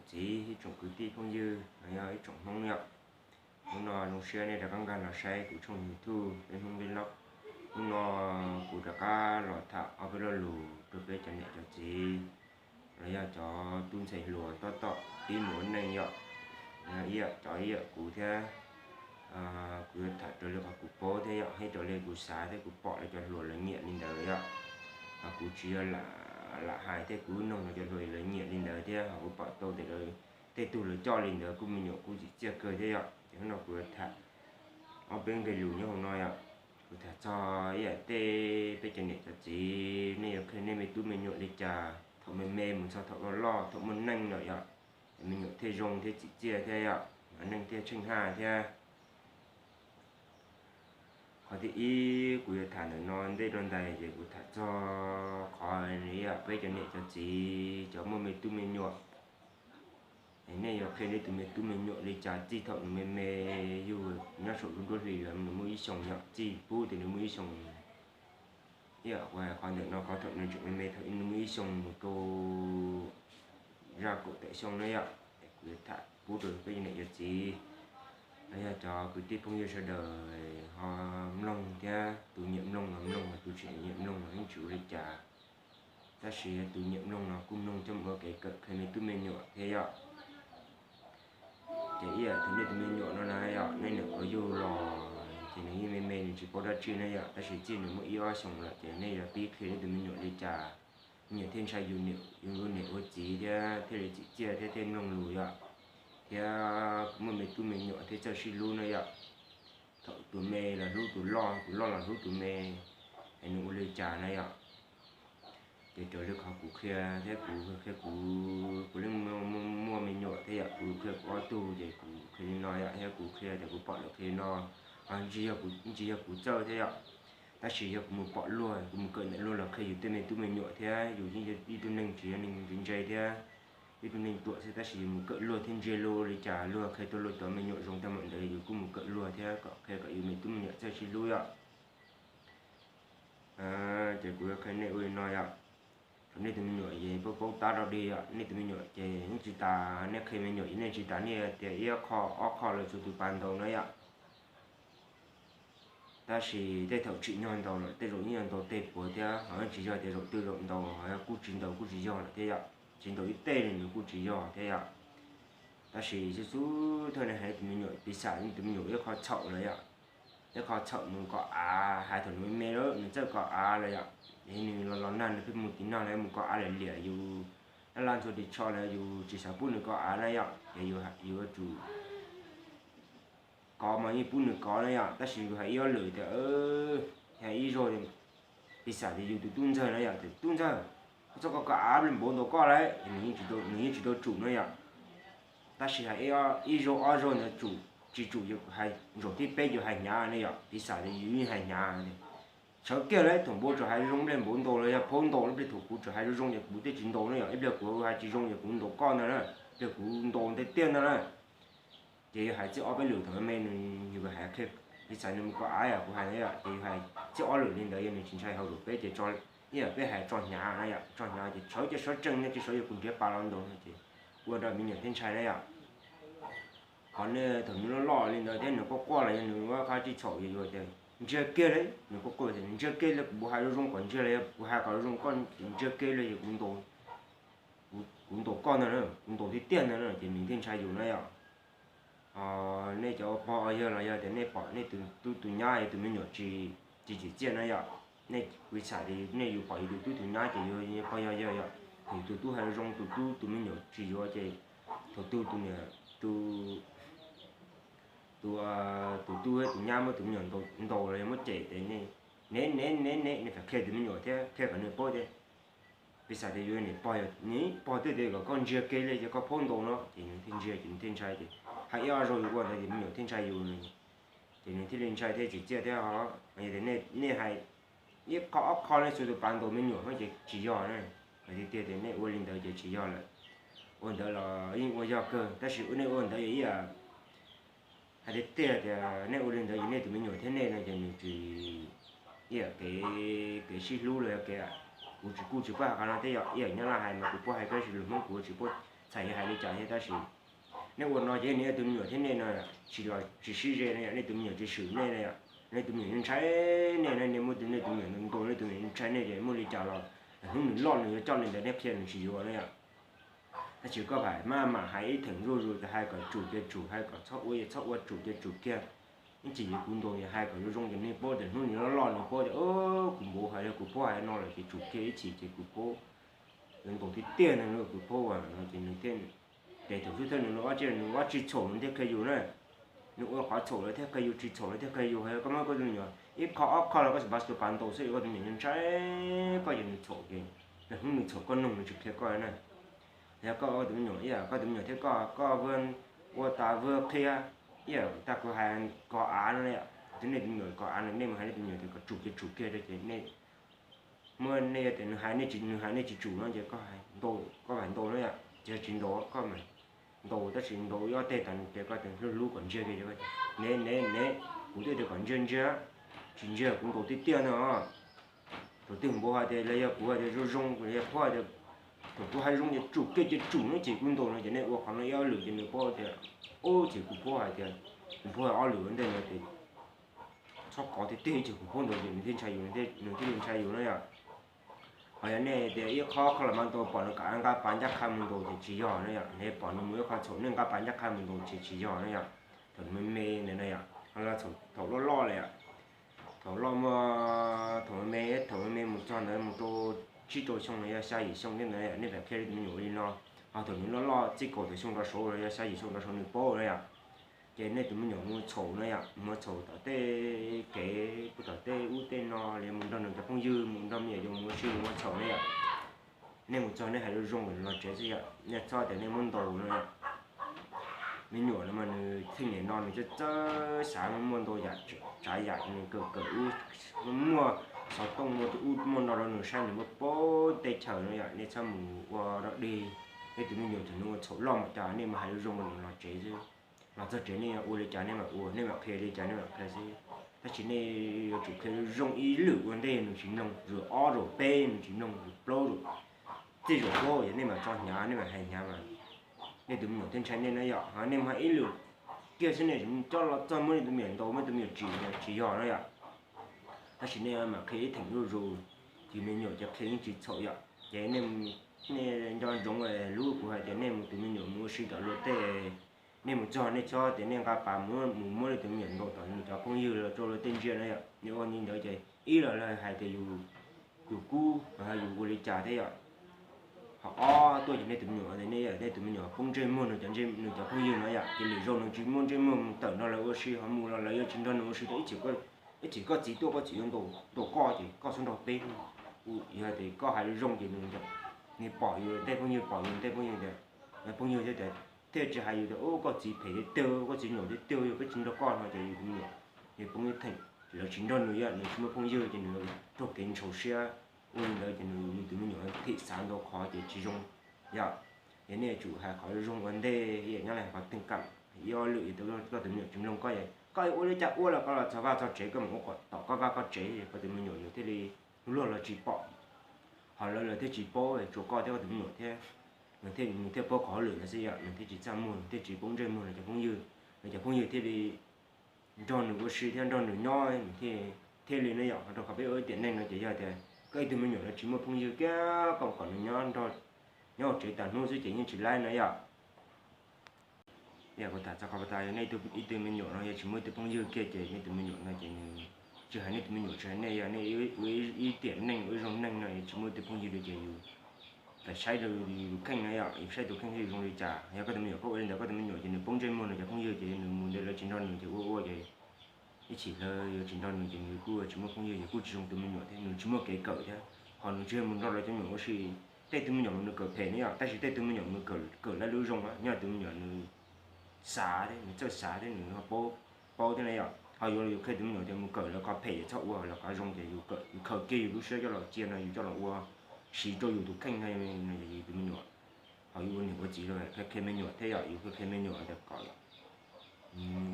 Txiv, ib tsoom kwv tij phooj ywg los yog ib tsoom Hmoob yom, hnub no zoo siab nej rov qab nkag los saib kuv tshooj YouTube Peb Hmoob Vlog. Hnub no kuv rov qab los tham ob peb lo lus rau peb cov niam cov txiv los yog cov tub ntxhais hluas tab tom pib mus ua neej yom. Ib yam cov ib yam kuv thiab, kuv yuav tham raws li qhov kuv paub thiab yom, thiab raws li kuv xav thiab kuv pom lawv cov hluas lawv nyiam li ntawd yom. Kuv tsis yog lam hais thiab kuv noog lawv cov hluas lawv nyiam li ntawd thiab, ho kuv pom tau tias lawv tej tug lawv coj li ntawd kuj me nyuam kuj txim txiaj kawg thiab yom. Ces hnub no kuv yuav tham ob peb nqe lus nyob hauv no yom. Kuv tham txog ib yam tej peb cov niam cov txiv, nej yuav qhia nej me tub me nyuam li cas thaum me me mus txog thaum loj loj thaum muaj neej lawm yom, es me nyuam thiaj zoo thiab txim txiaj thiab yom, neej thiaj tsheej haj thiab. Qhov thib ib kuv yuav tham ntawm no ntej rau ntawd ces kuv tham txog qhov peb cov niam cov txiv cov muaj me tub me nyuam, nej yuav qhia nej tus me tub me nyuam li cas txij thaum nws me me, yug nyob saum lub nruab hlis los nws muaj ib xyoos yom, txij pub tias nws muaj ib xyoos. Ib yam kuv hais qhov ntawm no qhov thaum nws tseem me me thaum nws muaj ib xyoos mus rau zaj kaum tawm xyoo na yom, kuv yuav tham pub rau peb cov niam cov txiv los yog cov kwv tij phooj ywg sawv daws ho mloog thiab, tus nyiam mloog los mloog, tus tsis nyiam mloog los yeej tsis ua li cas. Tab sis tus nyiam mloog no kuj mloog coj mus ua kev kawm qhia me tub me nyuam thiab yom. Ces ib yam thaum nej tus me nyuam no na yom, nej niam qhuav yug los ces nws yeej me me nws tsis paub dab tsi na yom, tab sis txij nws muaj ib ob xyoos lawm ces nej yuav pib qhia nej tus me nyuam li cas, me nyuam thiaj ntshai yus niam ua txiv thiab thiaj li txim txiaj thiab thiaj mloog lus yom, thiab muaj me tub me nyuam thiaj txawj sib hlub na yom. Thaum tus me los hlub tus loj, tus loj los hlub tus me, es nws ua li cas na yom. Ces raws li qhov kuv qhia thiab kuv qhia kuv, kuv yeej muaj me nyuam thiab yom, kuv qhia kuv ob tug ces kuv qhia li no yom, thiab kuv qhia tias kuv pom lawv qhia li no, ho tsis yog kuv txawj thiab yom. Tab sis yog kuv mus pom luag, kuv mus kawm ntawm luag los qhia yus tej me tub me nyuam thiab yus yeej yog ib tug neeg tsis yog neeg ntse thiab, ib tug neeg ruam xwb, tab sis yus mus kawm luag thiab ntsia luag li cas luag qhia tau luag cov me nyuam zoo tag mam ntawd yus kuj mus kawm luag thiab kom qhia kom yus me tub me nyuam txawj sib hlub yom. Ces kuv yuav qhia nej ua li no yom. Thaum nej tus me nyuam es paub paub tab rau dig yom, nej tus me nyuam ces yeej tsis tas nej qhia me nyuam es nej tsis tas nej tias ib qho ob qho los txhua tus pas ntaus na yom. Tab sis tej thaum tsim nyog ntaus lawm tej zaum yeej yog ntaus tej puas thiab ho tsis yog tias zaum twg zaum ntaus, ho yog kuj tsis ntaus kuj tsis yog lawm thiab yom, tsis ntaus ib teg li nws kuj tsis yog thiab yom. Tab sis xub xub thawj nej hais tus me nyuam piv xam nej tus me nyuam ib qho txhaum lawm yom, ib qho txhaum mus kos av, hais thaum nws me me lawm nws txawj kos av lawm yom, es nws los los nag nws pheej mus tiv nag los mus kos av liam liam yus, laj laj ntxhua ris tsho los yus tsis xav pub nws kos av na yom, es yus yuav tsum kov mas yeej pub nws kov na yom, tab sis yus hais ib ob lwm tias, hais ib zaug, piv xam tias yus tus tub ntxawg na yom, tias tub ntxawg, koj txhob kos koj av, npau ntaus koj lawm, nws yeej tsis tau tsum na yom. Tab sis hais ib zaug ob zaug ntawd tsum tsis tsum, yus hais zaum thib peb yus hais hnyav ne yom, piv xam tias yus yeej hais hnyav. Sawv kiag lawm thaum npau tseem hais zoo, ib pliag npau ntaus los yog phaub ntaus, ib pliag thaum kuv tseem hais zoo zoo ces kuv thiaj tsis ntaus na yom, ib pliag kuv hais tsis zoo ces kuv ntaus koj ntag na, ib pliag kuv ntaus tiag tiag ntag na. Ces yus hais txij ob peb lwm thaum me me nws, yus hais qhia, piv xam nws mus kos av yom, kuv hais na yom, ces yus hais txij ob lwm li ntawd yog nws tsis ntshai hauv zaum peb ces tso, ib yam peb hais tso hnyav na yom, tso hnyav ces sawv ces sawv tsees ne, ces sawv yog kuv nrhiav pas los ntaus no ces ua rau me nyuam thiaj ntshai na yom. Qhov nej thaum nws loj loj li ntawd thiab nws quaj quaj los yog nws ua qhov tsis txhaum yus yuav tias ntsiag kiag li, nws quaj quaj tias ntsiag kiag li, kuv hais zoo zoo kom ntsiag los yog kuv hais kom zoo koj ntsiag kiag li yog kuv ntaus, kuv ntaus koj ntag na, kuv ntaus tiag tiag ntag na, ces nws thiaj ntshai yus na yom. Nej cov pog yawg los yog tias nej pom nej tus tub tus nyab yog tus me nyuam tsis tsim txiaj na yom, nej piv xam tias nej yus pom yus tus tub tus nyab ces yus pog yog yawg yom, yus tus tub hais zoo, tus tub tus me nyuam tsis yuav ces thaum twg tus niam, tus, tus, tus tub tus nyab muab tus me nyuam ntaus los yog muab cem ces nej, nej, nej, nej, nej, nej phải qhia tus me nyuam thiab qhia kom nws paub tias piv xam tias yus niam pog, yog nws pog twb tias kom koj ntsiag kiag li ces koj phaub ntaus no ces nws thiaj ntsiag ces nws thiaj ntshai ces hais ib ob zaug yus ua ntawd ces me nyuam thiaj ntshai yus, ces nws thiaj li ntshai thiab tsim txiaj thiab ho. Yog tias nej hais ib qho ob qho nej txhua tus pas ntaus me nyuam no ces tsis yog na. Hais tiag tiag tias nej ua li ntawd ces tsis yog lawm. Ua ntawd los yeej ua yog kawg tab sis nej ua ntawd yog ib yam hais tiag tiag tias nej ua li ntawd ces nej tus me nyuam thiab nej no ces nws tsis, ib yam kev, kev sib hlub los yog kev, kuv tsis, kuj tsis paub hais qhov no thiab yom, ib yam nyob laj hais mas kuv paub hais tab sis lus Hmoob kuv tsis paub txhais yog hais li cas thiab tab sis nej ua no ces nej tus me nyuam thiab nej no tsis los tsis sib ze no yom, nej tus me nyuam tsis swm nej no yom, nej tus me nyuam ntshai nej no, nej muab nej tus me nyuam ntaus, nej tus me nyuam ntshai nej ces muaj li cas los hnub nws loj nws yuav coj li ntawd, nej qhia nws tsis yuav no yom. Tab sis koj hais maj mam hais ib theem zuj zus tias hais kom tsum ces tsum, hais kom txhob ua ces txhob ua, tsum ces tsum kiag. Ib chim ces kuv ntaus ces hais kom zoo zoo ces nws paub tias hnub nws loj loj nws paub tias kuv npaum hais li kuv paub hais no lawm ces tsum kiag, ib chim ces kuv paub yuav ntaus tiag tiag no kuv paub as no ces nws thiaj, ces thaum xub thawj nws ua ob tsi, nws ua tsis txhaum nws thiaj qhia yus na. Nws ua qhov txhaum lawv thiaj qhia yus, tsis txhaum lawv thiaj qhia yus. Yog koj muab koj tus me nyuam ib qho ob qho los koj xav pas tus pas ntaus xwb, koj tus me nyuam ntshai koj ces nws txhaum ces, hnub nws txhaum koj nug nws tsis qhia koj na. Yog koj ua tus me nyuam ib yam koj tus me nyuam thiab koj, koj ua tas ua qhia ib yam tag kuv hais kos av no, tus nej tus me nyuam kos av no nej mus hais nej tus me nyuam tias kom tsum ces tsum kiag rau ces nej muab nej tias nws hais nej tsis, nws hais nej tsis tsum no ces koj hais ntaus, koj hais ntaus no yom, ces tsis ntaus koj mas ntaus tab sis ntaus ib ob teg tas nws ces koj tias hlub hlub kom ntsiag kiag, nev nev nev, kuv twb tias kom ntsiag ntsiag, tsis ntsiag kuv ntaus tiag tiag no. Thaum twg npaum hais tias los yog kuv hais tias zoo zoo los yog phob hais tias thaum kuv hais zoo ces tsum kiag ces tsum no ces kuv ntaus no ces nej ua qhov no ib ob lwm ces nws paub tias, ub ces kuv phob hais tias, kuv phob ob lwm ua ntej no ces txhob kov tiag tiag ces kuv phob ntaus ces nws thiaj ntshai yus, nws thiaj li ntshai yus no yom. Ho yog nej tias ib qho qho los mas ntaus pom nws kam nqa pas ncaj qha mus ntaus ces tsis yog no yom, nej pom nws mus ib qho txhaum nej nqa pas ncaj qha mus ntaus ces tsis yog no yom. Thaum me me ntawd no yom, thaum loj loj lawm yom, thaum loj muaj, thaum me me, thaum me me mus txog ntawd mus rau tsib rau xyoo los yog xya yim xyoo thiab ntawd nej pam qhia li tus me nyuam li no, ho thaum nws loj loj txij kaum tawm xyoo rau saud los yog xya yim xyoo rau saud nws paub no yom. Ces nej tus me nyuam mus txhaum no yom, mus txhaum tom tej kev, puag tom tej ub tej no li, mus nrog nws cov phooj ywg, mus nrog me nyuam yaus mus ua si mus ua txhaum no yom. Nej mus txog nej hais zoo zoo kom nws los tsev xwb yom, nej txhob tias nej muab ntaus no yom. Me nyuam no mas nws txheej niam no nws txawj txawj xav muaj ntau yam tsav yam, nws kawm kawm ub muaj xov tooj, muaj ub muaj no rau nws saib, nws muaj pab teb chaws no yom, nej txhob mus ua rau dig. Nej tus me nyuam thaum nws ua txhaum loj mas cas nej mus hais zoo zoo kom nws los tsev xwb. Los txog tsev nej ua li cas nej mam ua, nej mam qhia li cas nej mam qhia xwb. Tab sis nej yuav tsum qhia zoo ib lwm ua ntej nws tsis mloog, zaum ob zaum peb nws tsis mloog, zaum plaub zaum, txij zaum plaub yog nej mam tso hnyav, nej mam hais hnyav mas nej tus me nyuam thiaj ntshai nej na yom. Ho nej mus hais ib lwm kiag xwb nej coj los txog muab nej tus me nyuam ntaus, muab tus me nyuam tsim, tsis yog na yom. Tab sis nej mam qhia ib theem zuj zus, ces me nyuam ces qhia yeej tsis txhaum yom. Ces nej nco ntsoov lub kuv hais tias nej mus tus me nyuam mus ua si tom luag tej, nej mus txog nej txhob tias nej nqa pas mus muab nej tus me nyuam ntaus tom nws cov phooj ywg los rau luag tej ntsia na yom. Nej ua li ntawd ces ib los lawv hais tias yus, yus kub, yus ua li cas thiab yom. Ho ob tuaj ces nej tus me nyuam, nej, nej tus me nyuam poob ntsej muag nws cov, nws cov phooj ywg no yom, ces lwm zaus nws tsis muaj ntsej muag mus tawm nrog lawv ua si, ho mus los lawv yuav tsis nrog nws ua si. Ib chim koj txiv tuaj koj txiv yuav ntaus koj ces koj xub nrog peb, yog tias koj hais zoo ces nws pom yus tej phooj ywg, pom yus tej phooj ywg tias, phooj ywg thiaj tias, thiaj tsis hais yus tias ub koj txiv phem tiag tiag, koj txiv nyaum tiag tiag, yog peb tsis nrog koj no ces yus tus me nyuam, yus poob ib theem, lawv tsis nrog nws yom, nws tsis muaj phooj ywg ces nws raug kev ntshau siab. Ua li ntawd ces nws tus me nyuam thim xav ntau qhov ces tsis zoo yom. Ces nej yuav tsum hais qhov zoo ua ntej, yam nyob li hais qhov teej kam, ib ob lwm yog koj tus me nyuam tsis mloog koj, koj yuav ua li cas ua los koj los txog vaj txog tsev koj mus ua kom tom koj vaj koj tsev, koj tus me nyuam nws thiaj li luag los tsis pom, ho lawv los thiaj tsis paub, tsuas koj thiab koj tus me nyuam thiab, nws thiaj, nws thiaj paub qhov hauj lwm no xwb yom, nws thiaj tsis txaj muag, nws thiaj tsis poob ntsej muag nws cov phooj ywg, nws cov phooj ywg thiaj li nrog nws ua si thiab nrog nws nyob, nws thiaj, thiaj li no yom. Ho rau qhov peb ua ib tiam neej no ces yog tias koj ib tug me nyuam no tsis muaj phooj ywg kiag, koj kom nws nyob nrog, nyob hauv tsev tas hnub xwb ces yeej tsis laib no yom. Yog kuv tham txog qhov tas, yog nej ib tug me nyuam no yog tsis muaj ib tug phooj ywg kiag ces nej tus me nyuam no ces nws, tsis hais nej tus me nyuam, tsis hais nej, yog nej ua ib tiam neej ua ib zoo neej no yog tsis muaj ib tug phooj ywg li ces yus, saib rau yus tus kheej no yom, yus saib tus kheej thiaj zoo li cas. Yog koj tus me nyuam koj ua li ntawd koj tus me nyuam ces nws poob ntsej muag nws cov phooj ywg ces nws mus ntawd lawv tsis nrog nws ces ua ua ces ib chim lawv yuav tsis nrog nws ces nws kuj tsis muaj phooj ywg ces kuj tsis zoo tus me nyuam thiab, nws tsis muaj kev kawm thiab. Ho nws tsis yog mus nrog lawv cov me nyuam ua si, tej tug me nyuam mas nws kawm phem no yom, tab sis tej tug me nyuam nws kawm, kawm lawv lub zoo, nyob tus me nyuam nws xav thiab nws txawj xav thiab nws ho paub, paub thiab na yom. Ho yuav, yus qhia tus me nyuam tias mus kawm lawv qhov phem ces txhob ua, lawv qhov zoo ces yus khaws kiag yus lub siab coj los cia no, yus coj los ua, siv rau yus tus kheej no, yus tus me nyuam. Ho yus ua niam ua txiv los qhia, qhia me nyuam thiab yom, yus qhia, qhia me nyuam tias kom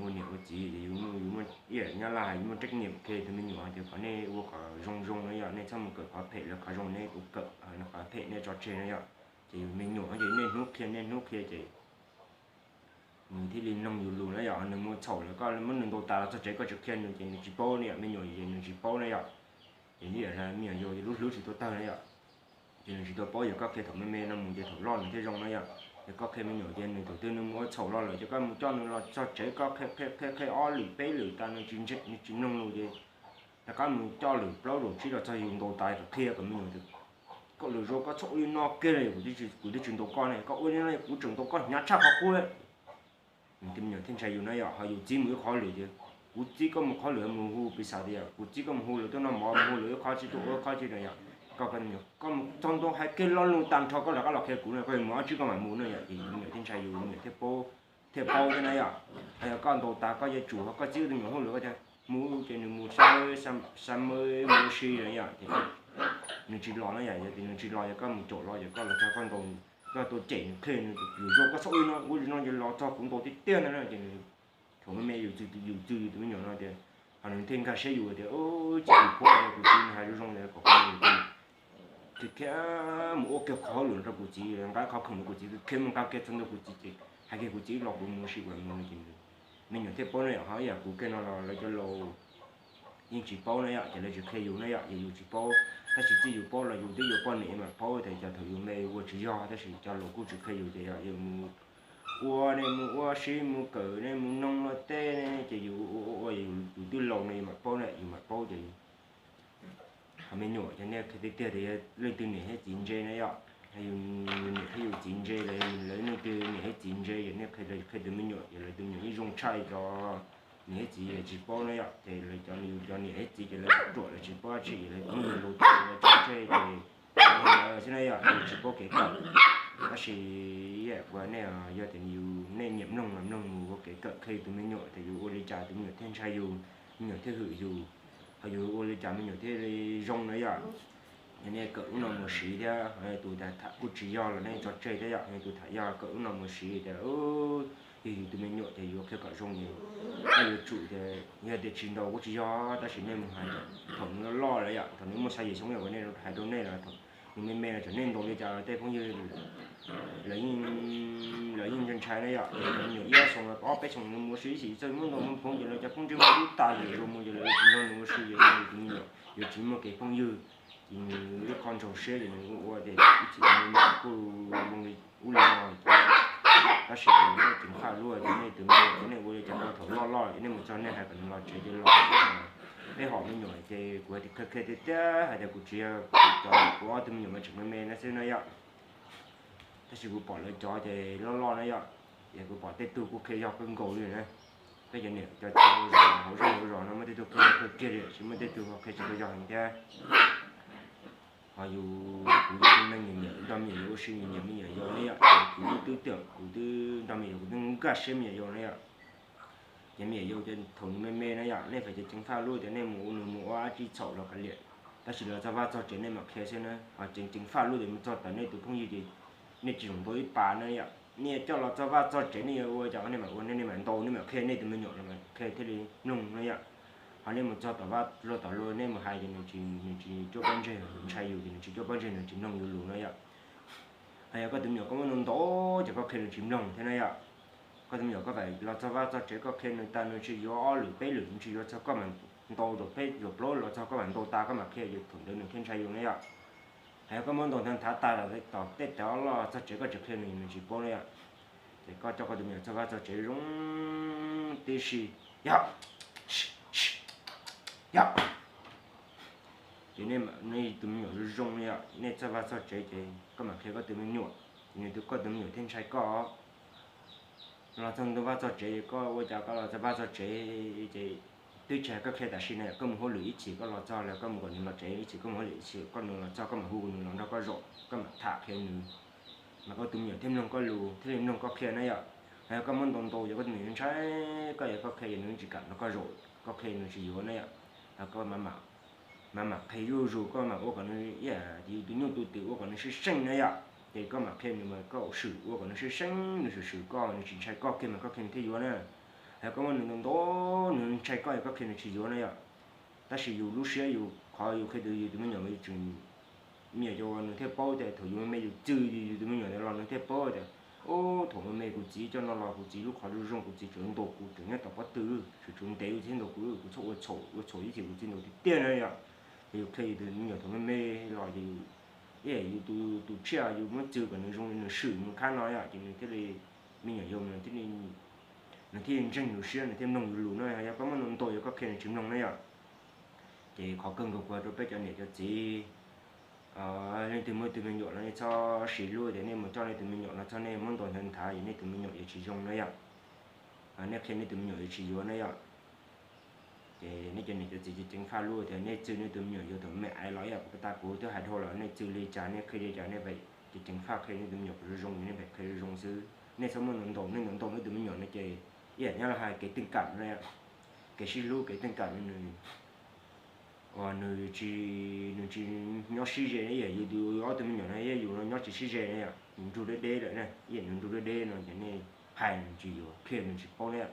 ua niam ua txiv ces yus, yus muaj, ib yam Nyab Laj hais yus muaj trách nhiệm qhia tus me nyuam tias kom nej ua kom zoo zoo no yom, nej txhob mus kawm qhov phem, lawv qhov zoo nej ua, kawm qhov phem nej tso tseg no yom. Ces yus me nyuam ces niaj hnub qhia niaj hnub qhia ces nws thiaj li mloog yus lus na yom. Nws mus txhaum lawm koj muab nws ntaus tas los txog tsev koj tsis qhia nws ces nws tsis paub na yom. Me nyuam ces nws tsis paub na yom. Ces ib yam li me nyuam yaus lub hlwb tsis tau tawg na yom. Ces nws tsis tau paub, yog koj qhia thaum me me no mus ces thaum loj nws thiaj zoo na yom. Ces koj qhia me nyuam ces nws thaum twg nws mus ua txhaum los lawm ces koj mus coj nws los txog tsev koj qhia qhia qhia ob lwm peb lwm tas nws tsis ntseeg nws tsis mloog lus ces rov qab mus coj lwm plaub zaum tsib los txog yus ntaus tas kom qhia kom me nyuam tias koj lwm zaus koj txhob ua li no kiag li, kuv twb tsis ntaus koj ne, koj ua li no kuv tseem ntaus koj hnyav tshaj qhov qub. Nws tus me nyuam thiaj ntshai yus na yom. Ho yus txib mus ib qhov lwm tias kuv txib koj mus qhov lwm mus hu pis xas tias kuv txib koj mus hu lawv tuaj noj mov mus hu lawv ib qhov tsis tuaj ua ib qhov tsis na yom. Koj mus txog ntua hais kiag lo lus tag nrho koj rov qab los qhia kuv no, koj mus ob tsib koj mam mus na yom. Ces me nyuam thiaj ntshai yus, me nyuam thiaj paub, thiaj paub thiab na yom. Yog koj ntaus tas koj yuav tsum, koj txib tus me nyuam hu lawm koj tias mus ces nws mus sa mab mus ua si na yom. Ces nws tsis los na yom, yog tias nws tsis los ces koj mus caum los ces koj los txog koj ntaus, koj tau cem nws qhia nws tias lwm zaus koj txhob ua li no, ua li no ces los txog kuv ntaus tiag tiag no na. Ces nws thaum me me yus txwv yus txwv yus tus me nyuam no tias, ho nws thiaj nkag siab yus tias tsis tsis pub kuv txiv nws hais zoo zoo tias kom kuv mus, kuv khiav mus ua kiag qhov hauj lwm rau kuv txiv, nqa qhov khoom rau kuv txiv, khiav mus nqa kiag txog ntua kuv txiv ces hais kiag kuv txiv los kuv mus ua si kuv mus ces me nyuam thiaj paub na yom. Ho ib yam kuv kiag no los lawv cov laus yeej tsis paub na yom, ces lawv tsis qhia yus na yom, ces yus tsis paub. Tab sis txij yus paub los yus twb yuav poj niam mas paub tias cov thaum yus me ua tsis yog, tab sis cov laus kuj tsis qhia yus ces yog yus mus ua ne, mus ua si mus kawm ne, mus noog luag tej ne, ces yus ua ua ua yus twb laus ne yus mam paub na, yus mam paub ces ho me nyuam ces nej qhia tiag tiag tias yog leej twg niam thiab txiv ntse na yom. Yus niam thiab yus txiv ntse los lawv leej twg niam thiab txiv ntse, yog nej qhia tus me nyuam ces lawv tus me nyuam yeej zoo tshaj cov niam thiab txiv tsis paub na yom. Ces lawv cov, yus cov niam thiab txiv ces lawv ruam lawv tsis paub dab tsi, lawv poob yus lus tau lawv tso tseg ces xwb na yom, yus tsis paub kev kawm. Tab sis kuv hais nej, yog tias yus, nej nyiam mloog mas mloog mus ua kev kawm qhia tus me nyuam tias yus ua li cas tus me nyuam thiaj ntshai yus, me nyuam thiaj hwm yus, ho yus ua li cas me nyuam thiaj li zoo na yom. Yog nej kawm lub no mus siv thiab, tus tham kuj tsis yog los nej tso tseg thiab yom, tus tham yog kawm lub no mus siv tias yog yus tus me nyuam ces yuav qhia kom zoo es nej yuav tsum tias yog tias tsis ntaus kuj tsis yog, tab sis nej mus hais tias thaum nws loj loj lawm yom, thaum nws muaj xya yim xyoo yom, uas nej hais rau nej los thaum nws me me los txawm nej ntaus li cas los tej phooj ywg lawv yeej, lawv yeej ntshai ntshai na yom. Thaum me nyuam ib ob xyoos los ob peb xyoos nws mus ua si ib xyem txawj muab ntaus muab phoov ces lawv cov phooj ywg muab ub tas lwm zaus mus ces lawv tsis nrog nws ua si, ces yus tus me nyuam yuav tsis muaj kev phooj ywg, ces nws ib qho ntsaug siab ces nws ua ua ces ib chim nws kuj zoo li ub li no. Tab sis nej ceev faj luaj ces nej tus me nyuam ces nej ua li cas rau thaum loj loj ces nej mus txog nej hais kom nws los tsev ces los. Peb hom me nyuam ces kuv hais tias qhia qhia tiag tiag hais tias kuv tsis yog, kuv ob tug me nyuam mas tseem me me na xwb na yom. Tab sis kuv pom lawv cov ces loj loj na yom, ces kuv pom tej tug kuj qhia yog kawg nkaus li na. Peb cov niam cov txiv hauv zej hauv zos no muaj tej tug qhia yog kawg kiag li, tsis muaj tej tug qhia tsis kawg yog heev thiab. Ho yus, kuv yog ib tug neeg nyiam nyiam nrog me nyuam yaus ua si, nyiam nyiam me nyuam yaus ne yom, ces kuv twb tiam, kuv twb nrog me nyuam, kuv twb nkag siab me nyuam yaus ne yom. Ces me nyuam yaus ces thaum nws me me na yom, nej feem cov ceev faj luaj tias nej mus ua, nws mus ua dab tsi txhaum los kav liam, tab sis los txog vaj txog tsev nej mam qhia xwb na. Ho ceev ceev faj luaj tias mus txog tom nej tus phooj ywg ces nej tsis zoo ntaus ib pas na yom. Nej coj los txog vaj txog tsev nej yuav ua cas nej mam ua, nej mam ntaus, nej mam qhia nej tus me nyuam los mas qhia thiaj li mloog na yom. Ho nej mus txog tom vaj luag tom luag nej mus hais ces nws tsis, nws tsis cuab pob ntseg, nws ntshai yus ces nws tsis cuab pob ntseg, nws tsis mloog yus lus na yom. Ho yog koj tus me nyuam koj muab ntaus ntaus ces koj qhia nws tsis mloog thiab na yom. Koj tus me nyuam koj feem los txog vaj txog tsev koj qhia nws tas nws tsis yuav ob lwm peb lwm, nws tsis yuav txog koj mam ntaus zaum peb zaum plaub los txog koj mam ntaus tas koj mam qhia, thaum ntawd nws thiaj ntshai yus na yom. Ho yog koj muab ntaus nthav nthav tas tom tej tav loj txog tsev koj tsis qhia nws, nws tsis paub na yom. Ces koj coj koj tus me nyuam txog vaj txog tsev zoo tib si, yog, yog. Ces nej, nej tus me nyuam zoo zoo li yom, nej txog vaj txog tsev ces koj mam qhia koj tus me nyuam, ces nws tus, koj tus me nyuam thiaj ntshai koj. Los txog ntua vaj txog tsev koj ua cas koj los txog vaj txog tsev ces twb tsis hais koj qhia tam sim no, koj mus hauj lwm ib chim koj los txog los koj mus kom nws los tsev ib chim, koj mus hauj lwm ib chim koj nws los txog koj mam hu nws los nrog koj zaum, koj mam tham qhia nws, mas koj tus me nyuam thiaj mloog koj lus thiaj li mloog koj qhia na yom. Ho yog koj muab ntaus ntaus ces koj tus me nyuam ntshai koj, yog koj qhia ces nws tsis kam nrog koj zaum, koj qhia nws tsis yuav na yom. Ho koj mam, mam mam qhia zuj zus, koj mam ua kom nws ib yam li tus nyuj tus twm ua kom nws seej seej na yom. Ces koj mam qhia nws mas koj swm ua kom nws seej seej, nws swm swm koj, nws tsis ntshai koj kiag mas koj qhia nws thiaj yuav na. Ho yog koj muab nws ntaus ntaus nws ntshai koj es koj qhia nws tsis yuav na yom. Tab sis yus lub siab yus qhov yus qhia tus, yus tus me nyuam mas yus tseem Me nyuam yaus nws thiaj paub tias thaum yus me me yus txwv yus tus me nyuam ntawd los nws thiaj paub tias, ub, thaum me me kuv txiv coj no los kuv txiv lub qhov zoo zoo kuv txiv tseem ntaus kuv tseem nyob tom pob tw, tseem ntaus kuv thiab ntaus kuv, kuv txhob ua txhaum ua txhaum ib chim kuv txiv ntaus tiag tiag na yom. Ces yus qhia yus tus me nyuam thaum me me los ces yus, ib yam yus tus tsiaj yus muab txwv kom nws zoo li nws swm mus khab no yom, ces nws thiaj li, me nyuam yaus nws thiaj li ntseeg yus siab nws thiaj mloog yus lus no. Yog koj muab nws ntaus yog koj qhia nws tsis mloog na yom. Ces qhov kawg nkaus kuv hais rau peb cov niam cov txiv, leej twg muaj tus me nyuam los nej txhob siv hlub tias nej mus coj nej tus me nyuam los txog nej muab ntaus nthav nthav ces nej tus me nyuam yuav tsis zoo na yom. Nej qhia nej tus me nyuam yuav tsis yuav na yom. Ces nej cov niam cov txiv ces ceev faj lub tias nej txwv nej tus me nyuam yaus thaum me me los yom, kuv tas kuv twb hais dhau los nej txwv li cas nej qhia li cas nej pem ces ceev faj qhia nej tus me nyuam kom zoo zoo nej pem qhia zoo zoo xwb. Nej txhob muab ntaus ntaus nej ntaus ntaus nej tus me nyuam no ces ib yam nyob los hais kev teej kam na, kev sib hlub kev teej kam no nws, uas nws tsis, nws tsis nyob sib ze na, ib yam yus tus ob tug me nyuam no yog yus no nyob tsis sib ze na yom, nws nrug deb deb lawm na, ib yam nws nrug deb deb no ces nej hais nws tsis yuav, qhia nws tsis paub na.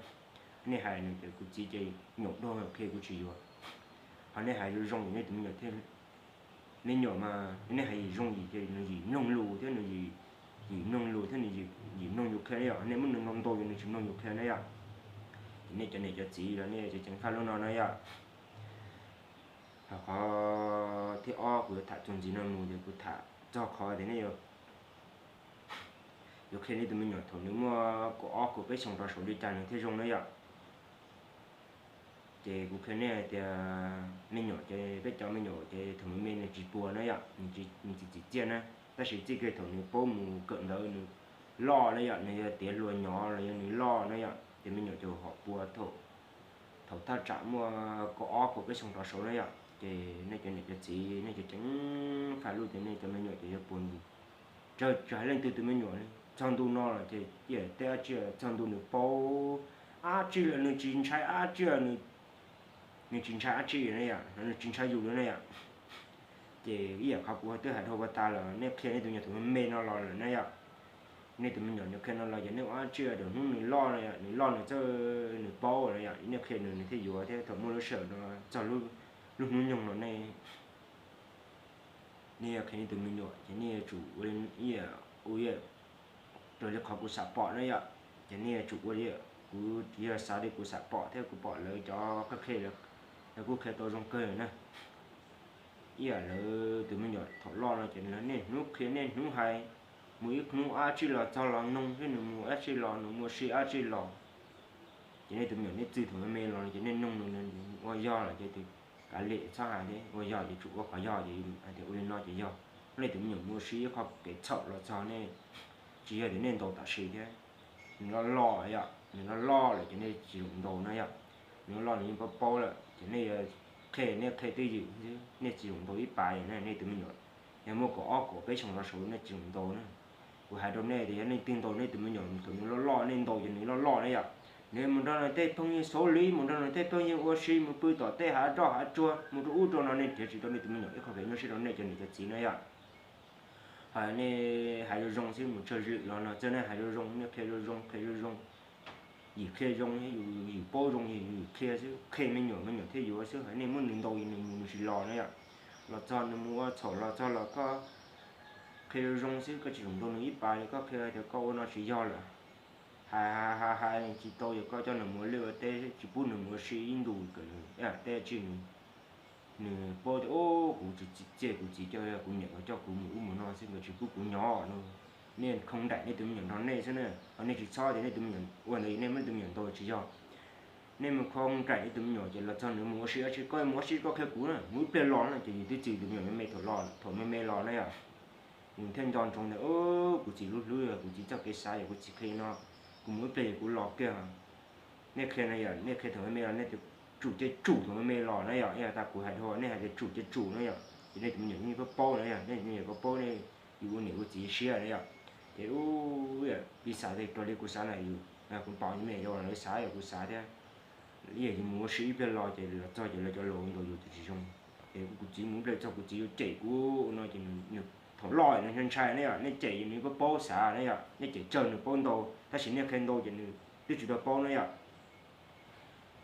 Nej hais nws tias kuv txiv ces nyaum dog qhia kuv tsis yuav. Ho nej hais zoo zoo nej tus me nyuam thiab, me nyuam mas nej hais yim zoo yim ces nws yim mloog lus thiab nws yim mloog lus thiab nws yim mloog yus qhia na yom. Nej muab nws ntaus ntaus ces nws tsis mloog yus qhia na yom. Ces nej cov niam cov txiv los nej ceev faj lub no na yom. Ho qhov thib ob kuv yuav tham txuas ntxiv no mus ces kuv tham txog qhov tias nej yuav qhia nej tus me nyuam thaum nws muaj kaum ob kaum peb xyoos rau saud li cas nws thiaj zoo na yom. Ces kuv qhia nej hais tias me nyuam ces peb cov me nyuam ces thaum me me nws tsis puas na yom, nws tsis txim txiaj na, tab sis txij kiag thaum nws paub mus kawm ntawv nws loj na yom, nws yog tiav hluas nyov los yog nws loj na yom ces me nyuam ces ho puas thaum thaj tsam muaj kaum ob kaum peb xyoos rov saud na yom. Ces nej cov niam cov txiv nej cov ceev faj lub tias nej cov me nyuam ces yuav puas nus. Tsis hais leej twg tus me nyuam li, txog ntu no los ces ib yam tej dab tsi txog ntu nws paub dab tsi lawm nws tsis ntshai dab tsi, nws tsis ntshai dab tsi na yom, nws tsis ntshai yus li na yom. Ces ib yam qhov kuv twb hais dhau ua tas lawm, nej qhia nej tus me nyuam thaum me me no los lawm na yom. Nej tus me nyuam nws qhia no los ces nej ua dab tsi rau hnub nws loj no yom, nws loj nws txawj nws paub na yom, nej qhia nws nws thiaj yuav thiab thaum muaj lub sij hawm no txog lub hnub nyoog no nej, nej yuav qhia nej tus me nyuam ces nej yuav tsum ua ib yam, ua ib yam raws li qhov kuv xam pom na yom. Ces nej yuav tsum ua li kuv yog xav li kuv xam pom thiab kuv pom lawv cov qhia qhia, lawv kuj qhia tau zoo kawg na. Ib yam lawv tus me nyuam thaum loj no ces niaj hnub qhia niaj hnub hais, mus ib hnub dab tsi los txog los noog thiab nws mus dab tsi los nws mus ua si dab tsi los. Ces nej tus me nyuam nej txwv thaum me me los ces nej noog nws ua yog los ces kav liam txhob hais thiab, ua yog ces tsum ua qhov yog ces hais tias ua li no ces yog. Nej tus me nyuam mus ua si ib qho kev txhaum los txog nej, tsis yog tias nej ntaus tam sim thiab, nws loj loj yom, nws loj loj lawm ces nej tsis zoo ntaus na yom. Nws loj loj nws yeej paub paub lawm ces nej yuav qhia nej qhia twj ywm xwb, nej tsis zoo ntaus ib pas na. Nej tus me nyuam yog muaj kaum ob kaum peb xyoos los saud nej tsis zoo ntaus na. Kuv hais rau nej tias yog nej twb ntaus nej tus me nyuam thaum nws loj loj nej ntaus ces nws loj loj na yom, nws mus nrog nws tej phooj ywg xauv lwm, mus nrog nws tej phooj ywg ua si, mus pw tom tej hav roj hav tsuag, mus rau ub rau no nej nrhiav tsis tau nej tus me nyuam ib qho kev nyuaj siab rau nej cov niam cov txiv na yom. Hais nej hais zoo zoo xwb, mus tsawg zwm los no txawj nej hais zoo zoo, nej qhia zoo zoo, qhia zoo zoo. Yus qhia zoo, yus paub zoo, yus qhia xwb, qhia me nyuam me nyuam thiaj yuav xwb. Hais nej muab nws ntaus nws mus nws tsis los na yom, los txog nws mus ua txhaum los txog los koj qhia zoo zoo xwb, koj tsis zoo ntaus nws ib pas li, koj qhia tias koj ua no tsis yog lawm. Hais hais hais tsis tau ces koj coj nws mus ua liaj ua teb, tsis pub nws mus ua si ib ntus kom nws tej dab tsi nws paub tias kuv tsis txim txiaj kuv txiv coj, kuv niam nkawd coj kuv mus ub mus no xwb, nkawd tsis pub kuv nyob no. Nej khoom nraim nej tus me nyuam nrog nej xwb na, ho nej tsis txhob tias nej tus me nyuam ua ntawd nej muab tus me nyuam ntaus tsis yog. Nej mus khoom nraim nej tus me nyuam ces los txog nws mus ua si dab tsi, koj mus ua si koj qhia kuv na, mus ib pliag los na, ces yus twb txwv tus me nyuam me me thaum me me los na yom. Nws thiaj nco ntsoov tias kuv txiv lub hlwb, kuv txiv txoj kev xav yog kuv txiv qhia no, kuv mus ib pliag kuv los kiag. Nej qhia no yom, nej qhia thaum me me los nej tsum cia tsum thaum me me los na yom, ib yam tas kuv hais dhau nej hais tias tsum cia tsum na yom, ces nej tus me nyuam yeej paub paub na yom, nej tus me nyuam paub paub nej, yus ua niam ua txiv siab na yom. Ces ub, piv xam tias raws li kuv xav na yus, kuv pom me nyuam yaus lawv xav yog kuv xav thiab. Ib yam yus mus ua si ib pliag los ces los txog ces lawv cov laus ntaus yus ces tsis zoo. Es kuv txiv mus ib pliag txog kuv txiv yuav cem kuv no ces nws thaum loj nws ntshai ntshai na yom, nej cem nws paub paub xav na yom, nej cem tsawg nws paub ntau, tab sis nej qhia ntau ces nws twb tsis tau paub na yom.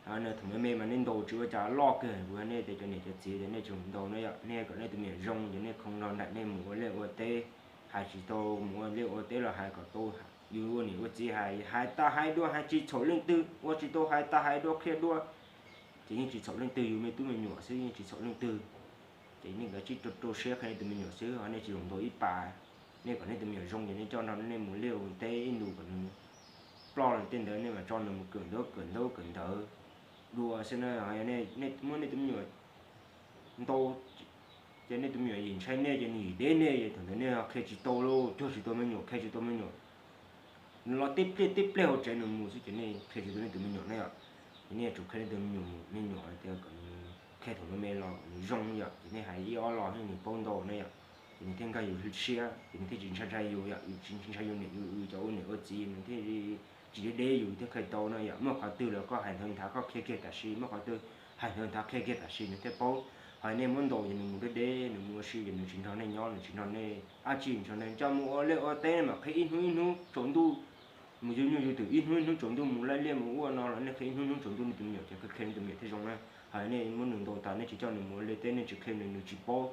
Thaum me me mas nej ntaus tsis ua cas loj kawg, kuv hais nej tias cov niam cov txiv tias nej tsis ntaus na yom, nej kom nej tus me nyuam zoo ces nej khoov nrog nraim nej mus ua liaj ua teb, hais tsis tau mus ua liaj ua teb los hais kom tau, yus ua niam ua txiv hais, hais tas hais dua hais tsis txhaum leej twg, ua tsis tau hais tas hais dua qhia dua, ces yeej tsis txhaum leej twg, yus me tub me nyuam xwb yeej tsis txhaum leej twg. Ces nej nkawd tsis rau rau siab qhia nej tus me nyuam xwb, ho nej tsis zoo ntaus ib pas. Nej kom nej tus me nyuam zoo ces nej coj nrog nej mus liaj mus teb ib ntus kom nws ploj tej ntawd nej mam tso nws mus kawm ntaub kawm ntaub kawm ntawv dua xwb na. Nej muab nej tus me nyuam ntaus ces nej tus me nyuam yim ntshai nej ces nws yim deb nej, thaum ntawd nej qhia tsis tau lauj, cuag tsis tau me nyuam, qhia tsis tau me nyuam. Nws los tib pliag tib pliag hauv tsev nws mus xwb ces nej qhia tsis tau nej tus me nyuam na yom. Ces nej yuav tsum qhia nej tus me nyuam, me nyuam tias kom nws qhia thaum me me los kom nws zoo yom, ces nej hais ib ob lo nws paub ntau na yom, ces nws thiaj nkag yus siab, ces nws thiaj tsis ntshai ntshai yus yom, yus tsis ntshai yus niam yus cov ua niam ua txiv, nws thiaj tsis deb deb yus thiaj qhia tau na yom. Muaj qhov twg los koj hais ntawd nthav koj qhia kiag tam sim, muaj qhov twg hais ntawd nthav qhia kiag tam sim nws thiaj paub. Ho nej muab ntaus ces nws mus deb deb, nws mus ua si ces nws tsis nrog nej nyob, nws tsis nrog nej dab tsi, nws tsis nrog nej coj mus ua liaj ua teb, nej mam qhia ib hnub ib hnub tsaus ntuj, mus yug nyuj yug twm ib hnub ib hnub tsaus ntuj, mus laij liaj mus ua no los nej qhia ib hnub ib hnub tsaus ntuj nej tus me nyuam ces qhia qhia nej tus me nyuam thiaj zoo na. Ho nej muab nws ntaus tas nej tsis coj nws mus ua liaj teb, nej tsis qhia nws, nws tsis paub.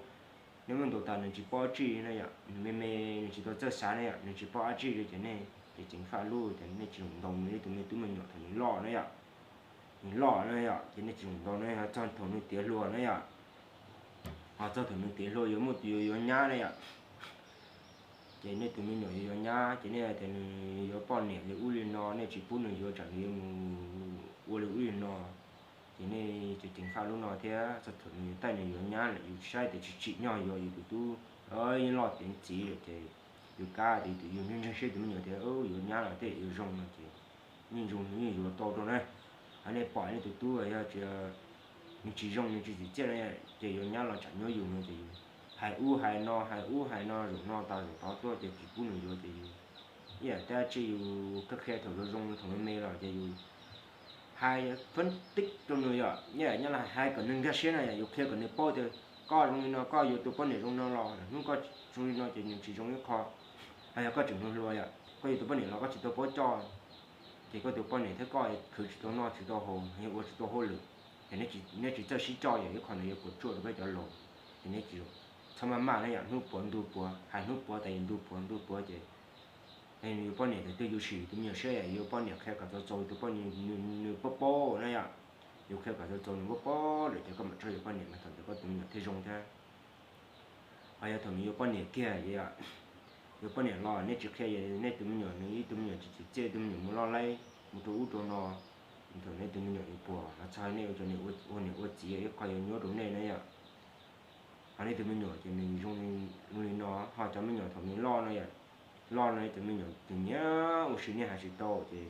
Nej muab ntaus tas nws tsis paub dab tsi na yom, nws me me nws tsis tau txawj xav na yom, nws tsis paub dab tsi li ces nej ces ceev faj lub tias nej tsis zoo ntaus nws, nej tus me tub me nyuam thaum nws loj na yom. Nws loj na yom ces nej tsis zoo ntaus na, ho txog thaum nws tiav hluas na yom, ho txog thaum nws tiav hluas yuav muaj tus yuav yuav nyab na yom. Ces nej tus me nyuam yuav yuav nyab ces nej tias nws yuav poj niam li ub li no, nej tsis pub nws yuav tsam nws yuav mus ua li ub li no. Ces nej ceev faj lub no thiab, txog thaum nws yuav taij nws yuav nyab lawm yus saib tias tsis tsim nyog yuav yus tus tub, yeej loj tiav ntxiv lawm ces yus kav tias yus tus yus ntseeg siab tus me nyuam tias yuav nyab los tej yuav zoo no ces yeej zoo nws yeej yuav tau rau na. Ho nej pom nej tus tub yog nws tsis zoo nws tsis tsim txiaj no ces yuav nyab los tsam nyuab yus no ces yus hais ub hais no hais ub hais no zaum no tas zaum tod tuaj ces tsis pub nws yuav ces yus ib yam dab tsi yus kab qhia thaum zoo zoo thaum me me los ces yus hais phab tib rau nws yom, nyob nyob los hais kom nws nkag siab na yom, yus qhia kom nws paub tias koj zoo li no, koj yuav tus poj niam zoo no los hnub koj zoo li no ces nws tsis zoo ib qho. Ho yog koj tseem hluas hluas yom, koj yuav tus poj niam los koj tsis tau paub coj, ces koj tus poj niam thiab koj khwv tsis tau noj tsis tau haus, yog ua tsis tau hauj lwm, ces nej tsis txawj sib coj yom, ib qho ntawd yuav puas tsuaj rau peb cov laus. Ces nej tsis, txhob maj maj na yom, hnub puav ntu puav, hais hnub puav tas yus ntu puav ntu puav ces nws yuav poj niam thaum twg yus sim tus me nyuam siab yom, yuav poj niam qhia kom txaus txaus tus poj niam nws paub paub na yom. Yus qhia kom txaus txaus nws paub paub lawm ces koj mam tso yuav poj niam mas thaum ntawd koj tus me nyuam thiaj zoo thiab. Ho yog thaum nws yuav poj niam kiag, yuav poj niam los nej tsis qhia, nej tus me nyuam nws ib tug me nyuam tsis tsim txiaj, tus me nyuam mus loj laib mus rau ub rau no, thaum nej tus me nyuam yuav puas los txog nej ua cov niam ua niam ua txiv ib qho yuav nyuab rau nej na yom. Ho nej tus me nyuam ces nws zoo li no, ho cov me nyuam thaum nws loj no yom, loj no cov me nyuam ces nyiam ua si nej hais tsis tau ces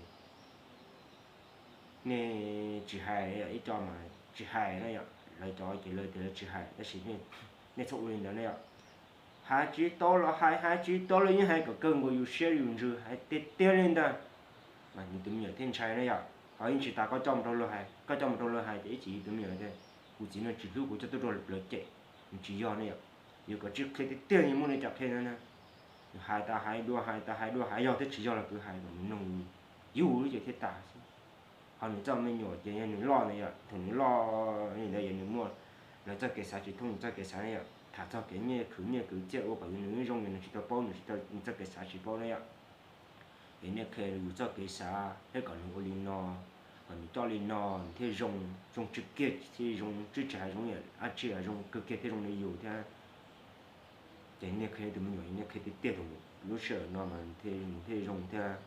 nej tsis hais, ib co mas tsis hais na yom, lawv cov ces lawv tias lawv tsis hais tab sis nej txhob ua li ntawd na yom. Hais tsis tau los hais, hais tsis tau los yeej hais kom kawg nkaus yus siab yus ntsws, hais tiag tiag li ntag, mas nws tus me nyuam thiaj ntshai na yom. Ho yeej tsis tas koj coj mus rau luag hais, koj coj mus rau luag hais ces ib chim yus tus me nyuam tias kuv txiv no tsis hlub kuv, coj tuaj rau lawv cem, nws tsis yog ne yom. Yus kom tsis qhia tiag tiag, yus muaj li cas qhia na. Yus hais tas hais dua, hais tas hais dua, hais yog thiab tsis yog los kwv hais kom nws noog yus lub cev thiaj tas xwb. Ho nws txoj me nyuam ces yog nws loj ntawd yom, thaum nws loj li ntawd yog nws muaj lawv txoj kev xav tsis thoob nws txoj kev xav na yom, tham txog kev nyiaj khwv nyiaj kwv txiaj ua kom yus nws zoo, nws tsis tau paub, nws tsis tau, nws txoj kev xav tsis paub na yom. Es nej qhia yus txoj kev xav thiab kom nws ua li no, kom nws coj li no nws thiaj zoo, zoo tsw kiag thiaj zoo, tsis hais zoo yam dab tsi los zoo kawg kiag thiaj zoo li yus thiab. Ces nej qhia tus me nyuam, nej qhia tiag tiag thaum lub sij hawm no mas nws thiaj zoo thiab.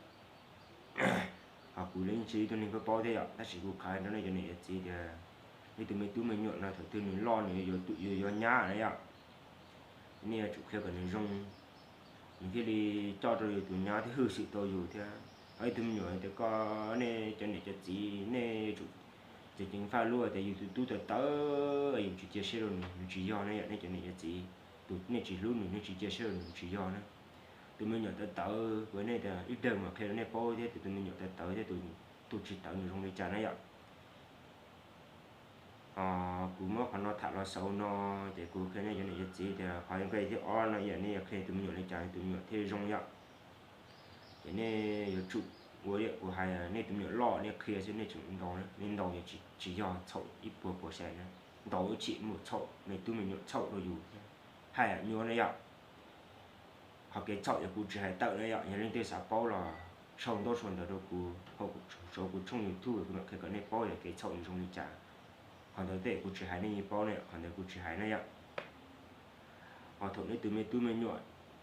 Ho kuv los yeej tsis yog ib tug neeg paub paub thiab yom, tab sis kuv qhia rau nej cov niam cov txiv tias nej tus me tub me nyuam no thaum twg nws loj nws yuav, yuav nyab na yom, nej yuav tsum qhia kom nws zoo, nws thiaj li coj rau yus tus nyab thiab hwj xwm tau yus thiab. Ho ib tug me nyuam tias koj, nej cov niam cov txiv nej yuav tsum ceev ceev faj lub tias yus tus tub tawv tawv yus tsis cia siab rau nws, nws tsis yog na yom, nej cov niam cov txiv. Tus nej tsis hlub nws, nej tsis cia siab rau nws, nws tsis yog na. Tus me nyuam tawv tawv uas nej tias ib daim mam qhia rau nej paub thiab, tus me nyuam tawv tawv thiab tus tsis tawv nws zoo li cas na yom. Ho kuv muab qhov no tham los xaus no, ces kuv qhia nej cov niam cov txiv tias qhov yuav nqe thib ob no yog nej yuav qhia tus me nyuam li cas tus me nyuam thiaj zoo yom. Ces nej yuav tsum Ua li kuv hais, nej tus me nyuam loj nej qhia xwb, nej tseem ntau, nej ntau tsis yog txhaum ib puas puas xya na, ntau ib txhij mus txhaum me tub me nyuam txhaum rau yus thiab. Hais nyuaj na yom. Qhov kev txhaum yog kuv tsis hais tawm na yom, yog leej twg xav paub los sau ntaub sau ntawv rau kuv hauv kuv tshooj YouTube, kuv mam qhia kom nej paub yog kev txhaum nws zoo li cas. Qhov ntawd tej kuv tsis hais nej yeej paub na, qhov ntawd kuv tsis hais na yom. Ho thaum nej tus me tub me nyuam,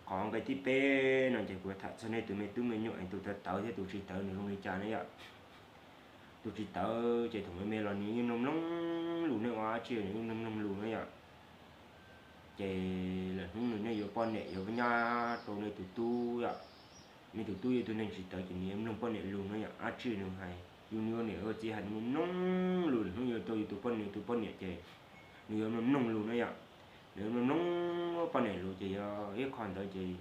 qhov nqe thib peb no ces kuv tham txog nej tus me tub me nyuam, tus tawv tawv thiab tus tsis tawv nws zoo li cas na yom. Tus tsis tawv ces thaum me me los nws yeej mloog mloog lus, nej ua dab tsi nws yeej mloog mloog lus na yom. Ces lawm hnub nws nej yuav poj niam yuav nyab rau nej tus tub yom, nej tus tub yog ib tug neeg tsis tawv ces nws yuav mloog poj niam lus na yom, dab tsi nws hais, yus nws ua niam ua txiv hais nws mloog mloog lus, lawm hnub yuav tau yus tus poj niam, tus poj niam ces nws yuav mloog mloog lus na yom, nws yuav mloog mloog poj niam lus ces yog ib qho ntawd ces,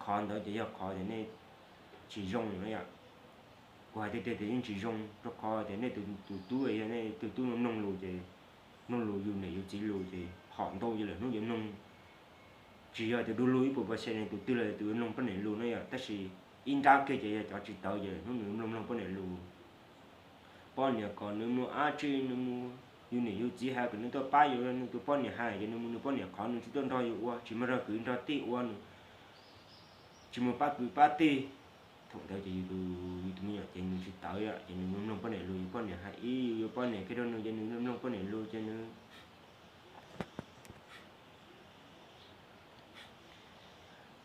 qhov ntawd ces yog qhov tias nej tsis zoo na yom. Kuv hais tiag tiag tias yeej tsis zoo, rau qhov tias nej tus tub, yog nej tus tub mloog mloog lus ces, mloog lus yus niam yus txiv lus ces hom ntau ces lawm hnub yuav mloog. Tsis yog tias du lug ib puas puas xya nws tus twg los tus yuav mloog poj niam lus na yom, tab sis ib nrab kiag ces yog cov tsis tawv ces lawm hnub nws mloog mloog poj niam lus. Poj niam kom nws mus dab tsi nws mus, yus niam yus txiv hais kom nws tuaj pab yus, nws tus poj niam hais ces nws mus, nws poj niam qhov nws tsis tuaj nrog yus ua, tsis mus nrog kwv nrog tij ua, nws tsis mus pab kwv pab tij. Thaum ntawd ces yus tus me nyuam ces nws tsis tawv yom, ces nws mloog poj niam lus, yus poj niam hais ib yam, yus poj niam kiag rau nws ces nws mloog poj niam lus ces nws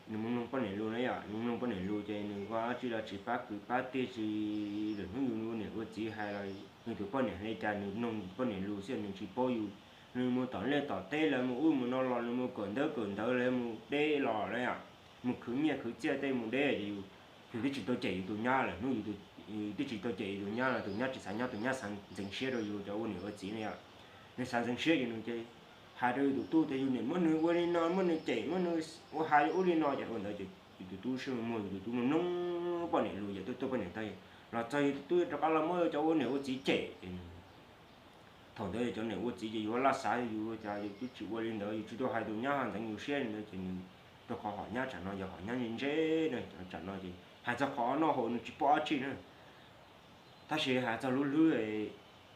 nws mloog poj niam lus na yom, nws mloog poj niam lus ces nws ua dab tsi los tsis pab kwv pab tij, tsis, lwm hnub yus ua niam ua txiv hais los yus tus poj niam hais li cas nws mloog poj niam lus xwb, nws tsis paub yus. Nws mus tom liaj tom teb lawv mus ub mus no los, nws mus kawm ntawv kawm ntawv lawv mus deb los na yom, mus khwv nyiaj khwv txiaj tej mus deb ces yus, yus twb tsis tau cem yus tus nyab lawm, hnub yus twb tsis tau cem yus tus nyab los tus nyab tsis xav nyob, tus nyab xav ntxeev siab rau yus cov ua niam ua txiv na yom. Nws xav ntxeev siab ces nws ces hais rau yus tus tub tias yus niam muab nws ua li no, muab nws cem, muab nws ua hais li ub li no ces ua ntawd ces yus tus tub siab muag, yus tus tub mloog mloog poj niam lus ces tuaj tuaj poj niam tau los txog yus tus tub rov qab los muab cov ua niam ua txiv cem ces thaum ntawd cov niam ua txiv ces yus laj xav, yus cas yus twb tsis ua li ntawd, yus tsis tau hais tus nyab ho ntxeev yus siab li ntawd ces nws rau qhov hom nyab tsam no yog hom nyab ntse ntse na, tsam no ces hais txog qhov noj haus nws tsis paub dab tsi na. Tab sis hais txog lub hlwb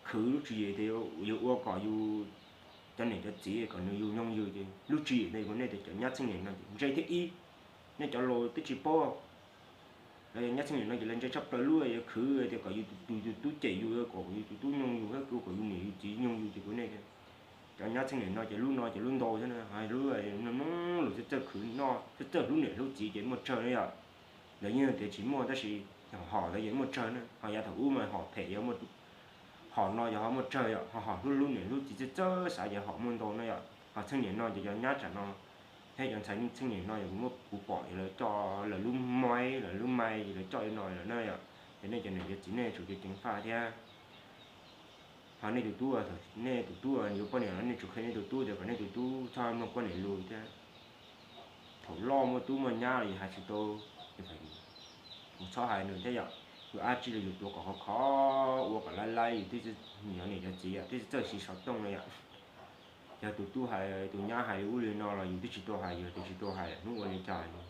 khwv lub tswv yim tias yuav ua kom yus cov niam cov txiv kom nws yus nyoog yus ces lub tswv yim ntawd kuv nej tias cov nyab txheej niam no ces ntse thiab ib, nej cov laus twb tsis paub. Los yog nyab txheej niam no ces lawv ntse tshaj plaws lub yuav khwv tias kom yus tus tub cem yus, kom yus tus tub nyoog yus thiab kom yus niam yus txiv nyoog yus ces kuv nej cov nyab txheej niam no ces lub no ces lub ntau thiab na, lub mloog lus txawj txawj khwv noj txawj txawj hlub niam hlub txiv ces muaj tsawg na yom. Lawv yeej tias tsis muaj tab sis hom ntawd yeej muaj tsawg na, ho yav thaum ub mas hom phem yog muaj, hom no yog ho muaj tsawg yom, ho hom hlub hlub niam hlub txiv txawj txawj xav ces hom muaj ntau na yom. Ho txheej niam no ces cov nyab tsam no thiab cov ntxhais txheej niam no yog kuv muab kuv pom lawv coj lawv lub maib, lawv lub maib lawv coj li no lawm na yom. Ces nej cov niam cov txiv nej tsum ceev faj thiab. Ho nej tus tub, nej tus tub yuav poj niam los nej tsum qhia nej tus tub tias kom nej tus tub txhob mloog poj niam lus thiab. Thaum loj muaj tub muaj nyab los yus hais tsis tau, yus txhob hais nws thiab yom. Yus dab tsi los yus tuav kom khov kho, ua kom laib laib, yus twb tsis, cov niam cov txiv yom twb tsis txawj siv xov tooj no yom. Yog tus tub hais tus nyab hais li ub li no los yus twb tsis tau hais, yus twb tsis tau hais, hnub ua li cas yus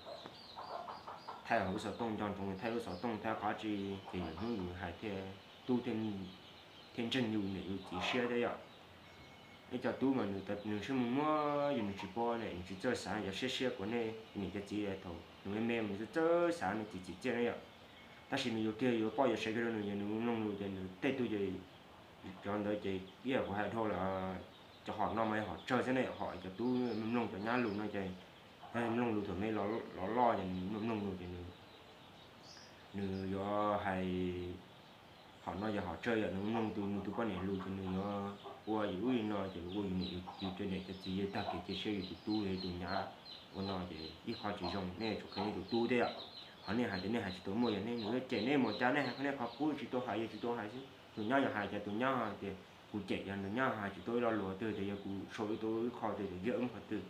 thaij hauv lub xov tooj, nco ntsoov yus thaij lub xov tooj thaij qhov tsi ces lwm hnub yus hais thiaj, tub thiaj ntseeg yus niam yus txiv siab thiab yom. Ib co tub mas nws siab muag muag, yog nws tsis paub ne nws tsis txawj xav, yog siab siab kuv nej niam cov txiv thaum nws me me mas nws txawj txawj xav, nws txiv txiv txiaj na yom. Tab sis nws yuav kiag yuav poj yuav sev kiag rau nws, yog nws mloog lus ces nws tej tug ces, cov ntawd ces ib yam kuv hais dhau lawm, cov hom no mas yog hom tsawg xwb ne, hom cov tub mloog cov nyab lus no ces, mloog lus thaum me los loj ces nws mloog lus ces nws yuav hais, hom no yog hom tsawg yom, nws mloog tus nws tus poj niam lus ces nws yuav ua yus ub yus no ces ua yus niam yus cov niam cov txiv yus tag kev cia siab, yus tus tub yog tus nyab ua no ces ib qho tsis zoo, nej tsum qhia nej tus tub thiab yom. Qhov nej hais tias nej hais tsis tau muaj, yog nej nws yuav cem nej mus cas nej hais qhov nej qhov qub, tsis tau hais yog tsis tau hais xwb. Tus nyab yog hais ces tus nyab hais tias kuv cem, yog tus nyab hais tsis tau ib lo lus twg tias yog kuv sau ib tau ib qho twg tias yog ib qho twg,